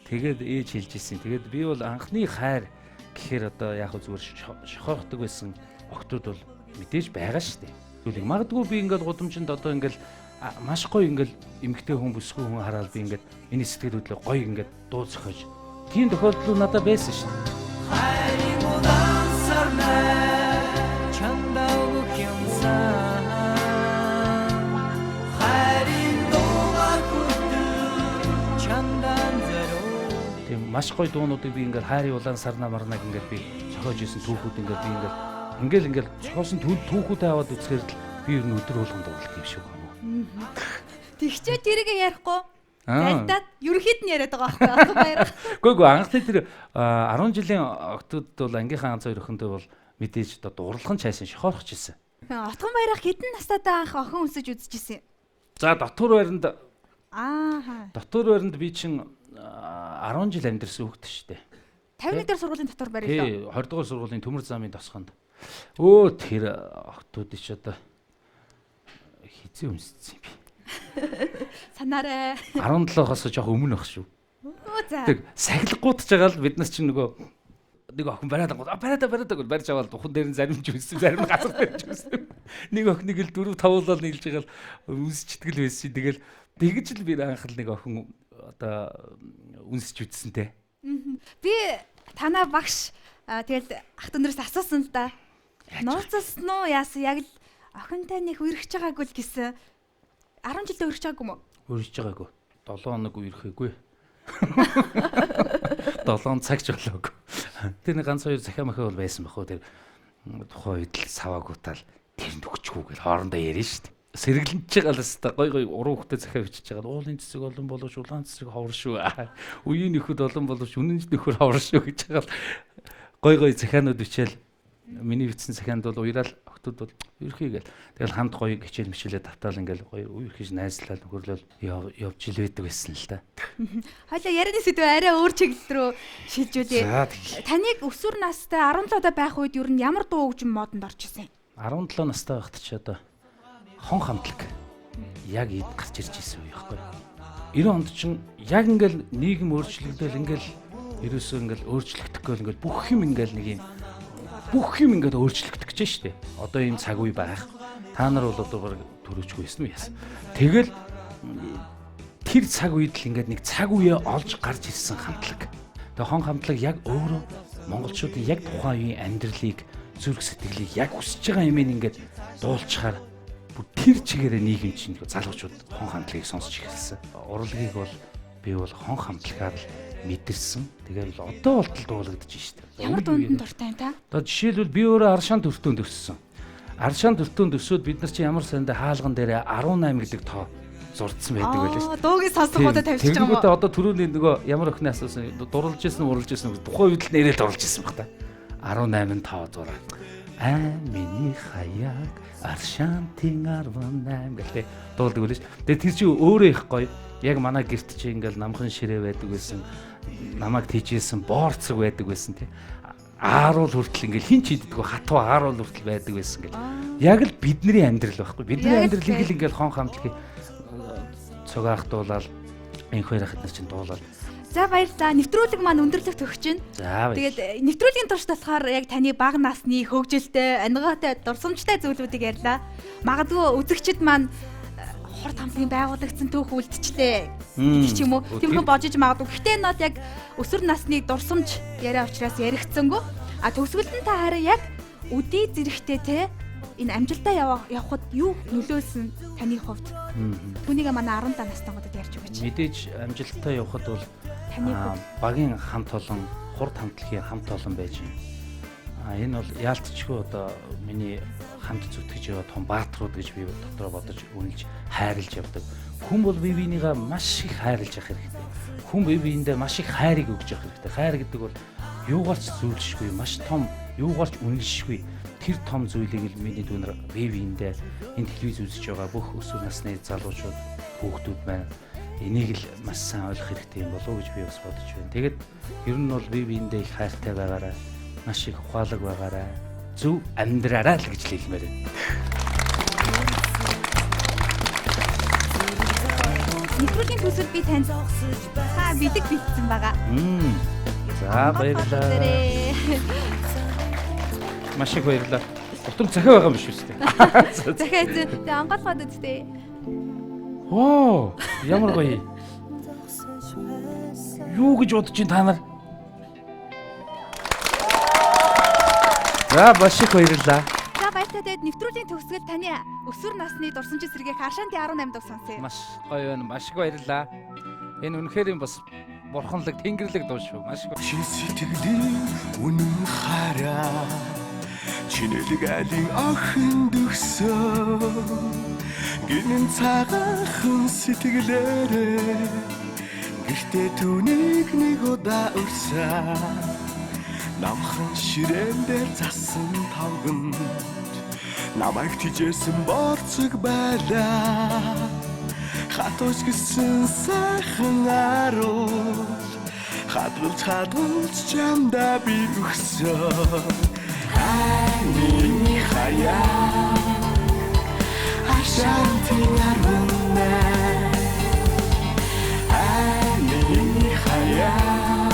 Тэгээд ээж хэлж ирсэн. Тэгээд би бол анхны хайр гэхээр одоо яг зүгээр шохоохдаг байсан октод бол мэдээж байгаа шүү дээ. Тэгвэл магадгүй би ингээл гудамжинд одоо ингээл маш гоё ингээл эмгтэй хүн бүсгүй хүн хараад би ингээд энэ сэтгэл хөдлөө гоё ингээд дуу зохиож тийм тохиолдол надад байсан шүү дээ. Хайрын улаан сарнай чамдаа өгөх юмсан хайрын дууга хүртэл чамдаа зориул. Тийм маш гоё дуунуудыг би ингээл хайрын улаан сарнаа марнаг ингээл би зохиож исэн түүхүүд ингээл би ингээл ингээл зохиосон түүхүүдээ аваад үзэхээр л би ер нь өдөр болгон дуулдаг юм шиг байна. Тэгчээ тэрийг ярихгүй. Зальдаад ерөнхийд нь яриад байгаа байхгүй баяр. Үгүй анхны тэр 10 жилийн октод бол ангийнхаа ганц хоёр охинтой бол мэдээж одоо дурлах нь чайсан шохоорч ирсэн. Отгон баярах хэдэн настайдаа анх охин өсөж үзчихсэн юм. За дотор байранд аа дотор байранд би чин 10 жил амьдэрсэн хүүхэд шүү дээ. 51 дугаар сургуулийн дотор байр лөө. Тий, 20 дугаар сургуулийн төмөр замын тосгонд. Өө тэр октод ч одоо хизээ өмссөн юм би. Санаарай. 17-оос жоох өмнө байх шүү. За. Тэг сахилгуудж байгаа л бид нар чинь нөгөө нэг охин бариад ангууд бариада бариада гэж барьж аваад ухан дээр нь зарим ч үссэн, зарим нь газар дээр ч үссэн. Нэг охиныг л 4 5 л нийлж байгаа л үнсчдэг л байсан. Тэгэл тэгж л би анх л нэг охин одоо үнсч үтсэн те. Би танаа багш тэгэл ах дүүнээс асуусан л да. Нууцсан уу яасан яг л охинтой нэг үерхэж байгаагүй л гэсэн. 10 жилдээ үерхэж байгаагүй юм уу? Үерхэж байгаагүй. 7 хоног үерхэхгүй. 7 цаг ч болоогүй. Тэр нэг ганц хоёр захиа махаа бол байсан бах уу, тэр тухайн үед л саваагуутаал тэрэнд өгчихгүй гэл хоорондоо ярина шүү дээ. Сэргэлэнж байгаа л хэвээр гой гой уран хөхтэй захиа бичиж байгаа. Уулын цэцэг олон боловч улаан цэцэг ховор шүү. Үеийн нөхөд олон боловч үнэн нөхөр ховор шүү гэж байгаа л гой гой захианууд бичээл миний бичсэн захианд бол уяраал охтууд бол ерхий гэл. Тэгэл хамт гоё хичээл мичээлээ тавтаал ингээл гоё үерхэж найзлал нөхөрлөл явж ил байдаг байсан л та. Хойлоо ярианы сэдв арай өөр чиглэл рүү шилжүүлье. Таныг өсвөр настай 17 даа байх үед ер нь ямар дуу хөгжим модонд орж исэн? 17 настай байхад ч одоо хон хамтлаг яг эд гарч ирж исэн үе байхгүй. 90 онд чинь яг ингээл нийгэм өөрчлөгдөөл ингээл ерөөсөө ингээл өөрчлөгдөхгүй ингээл бүх юм ингээл нэг юм бүх юм ингээд өөрчлөгдөх гэж шүү дээ. Одоо ийм цаг үе байх. Та нар бол одоо баг төрөөчгүй байсан уу яасан. Тэгэл тэр цаг үед л ингээд нэг цаг үеэ олж гарч ирсэн хамтлаг. Тэгээ хон хамтлаг яг өөрөө монголчуудын яг тухайн үеийн амьдралыг, зүрх сэтгэлийг яг хүсэж байгаа юм ингээд дуулчхаар бүр тэр чигээрээ нийгэм чинь залуучууд хон хамтлагийг сонсч эхэлсэн. Урлагийг бол би бол хон хамтлагаар л мэдэрсэн. Тэгээд л одоо болтол дуулагдаж штэ. Ямар дуунд нь дуртай юм та? Одоо жишээлбэл би өөрөө Аршаан төртөөнд өссөн. Аршаан төртөөнд өсөөд бид нар чинь ямар сандаа хаалган дээрээ 18 гэдэг тоо зурдсан байдаг байлаа шүү. Дуугийн сонсонгуудаа тавьчих юм уу? Тэгэнгүүтээ одоо түрүүний нөгөө ямар охины асуусан дурлж исэн, урлж исэн тухайн үед л нэрэл дурлж исэн баг та. 18 тоо зураа. Аа миний хаяг Аршаантын 18 гэлээ дуулдаг байлаа шүү. Тэгээд тэр чинь өөрөө их гоё. Яг манай гэрт чи ингээл намхан ширээ байдаг байсан. Намайг тийжсэн боорцог байдаг байсан тий. Ааруул хүртэл ингээл хин ч иддэггүй хатуу ааруул хүртэл байдаг байсан гэл. Яг л бидний амьдрал байхгүй. Бидний амьдралыг л ингээл хон хамтлагийг цугаах дуулаад инх хоёр ахад нар чинь дуулаад. За баярлалаа. Нэвтрүүлэг маань өндөрлөгт өгч байна. Тэгээд нэвтрүүлгийн туршид болохоор яг таны бага насны хөгжилтэй, ангаатай, дурсамжтай зүйлүүдийг ярьлаа. Магадгүй үзэгчид маань хурд хамтлагийн байгуулагдсан түүх үлдчихлээ гэдэг ч юм уу. Тиймэрхүү бодож магадгүй. Гэхдээ энэ бол яг өсвөр насны дурсамж яриа учраас яригдсангүй. А төгсгөлд нь та харин яг үдий зэрэгтэй те энэ амжилтаа явахад юу нөлөөлсөн таны хувьд? Түүнийг манай 17 настайгуудад ярьж өгөөч. Мэдээж амжилтаа явахад бол таны хувьд багийн хамт олон, хурд хамтлагийн хамт олон байж байна. А энэ бол яалтчгүй одоо миний хамт зүтгэж яваа том бааtruуд гэж би дотроо бодож үнэлж хайрлж явдаг. Хүн бол бие биенийгээ маш их хайрлж явах хэрэгтэй. Хүн бие биендээ маш их хайрыг өгж явах хэрэгтэй. Хайр гэдэг бол юугаарч зүйлшгүй, маш том, юугаарч үнэлшгүй тэр том зүйлийг л миний дүүнер бие биендээ энэ телевиз үзэж байгаа бүх өсвөр насны залуучууд, хүүхдүүд маань энийг л маш сайн ойлгох хэрэгтэй юм болов уу гэж би бас бодож байна. Тэгээд ер нь бол бие биендээ их хайртай байгаарай, маш их ухаалаг байгаарай, зөв амьдраарай л гэж хэлмээр байна. Нэвтрүүлгийн төсөл би танд та бэлэг бэлдсэн байгаа. За баярлалаа. Маш их баярлалаа. Утам захиа байгаа юм биш үү? Захиа эзэн. Тэгээ онгойлгоод үсттэй. Оо, ямар гоё. Юу гэж бодож чинь та нар? За маш их баярлалаа. За баяртай. Тэгээд нэвтрүүлгийн төгсгөл таны өсвөр насны дурсамжийн сэргээх Аршаантын 18 дуу сонсъё. Маш гоё байна. Маш их баярлалаа. Энэ үнэхээр юм бас бурханлаг, тэнгэрлэг дуу шүү. Маш их. Чин сэтгэлийн үнэн хараа чинэлэг айлын охин дөхсөн гинэн цагаахан сэтгэлээрээ гэртээ түүнийг нэг удаа өрсөн намхан ширээн дээр засан тавганд намайг тижээсэн борцог байлаа хатууч гэсэн сайхан аруул хадгалж хадгалж чамдаа би өгсөн. Миний хаяа Аршаантын 18 арваннай. Ай миний хаяа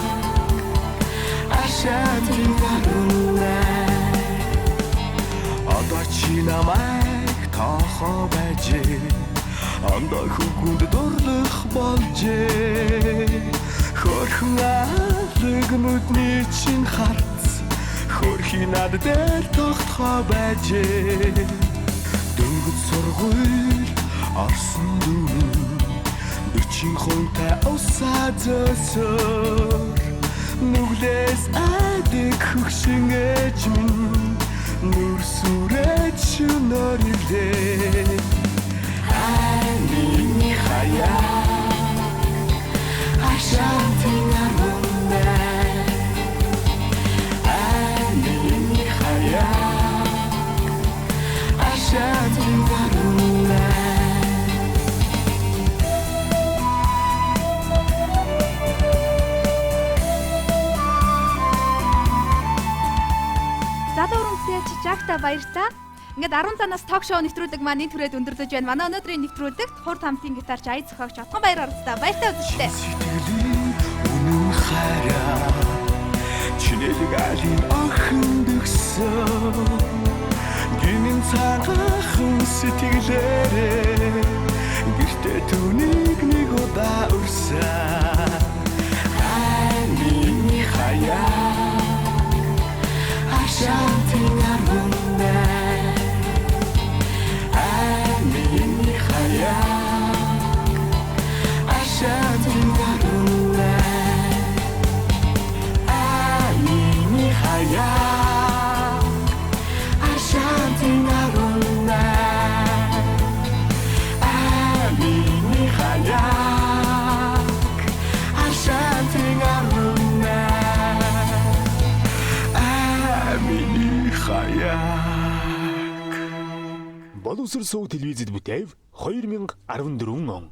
Ашаантын арваннай. Одоо чи намайг тоохоо байжээ. Андаа хөвгүнд дурлах болжээ. Хөрхөн алаг нүдний чин харц хөрхи над дээр тогтхоо байжээ. Дөнгөж сургууль орсон дүүн 40 хунтай усаа зөөсөр нүглээс айдаг хөгшин ээж минь нүр сүрэж шөнөр ирлээ. Ай миний хаяа Ашаантын арваннай. Ай миний хаяа Ашаантын арваннай. Залуу уран бүтээлч Жакта баярлалаа. Ингээд 10 занаас ток шоу нэвтрүүлэг маань энэ түрээд өндөрлөж байна. Манай өнөөдрийн нэвтрүүлэгт хурд хамтын гитарч ая зохиогч Отгон Баяр оролцлоо. Баяртай үзэлтэй. Сэтгэлийн үнэн хайраа Чинэлэг айлын охин дөгсөн Гинэн цагаахан сэтгэлээрээ гэртээ түүнийг нэг удаа үрсэн. Ай миний хаяа Ашаантын арваннай. Ай миний хаяа Ашаантын арваннай. Ай миний хаяа Ашаантын арваннай. Ай миний хаяа Ашаантын арваннай. Ай миний хаяа. Боловсрол сувг телевизэд бүтээв 2014 он.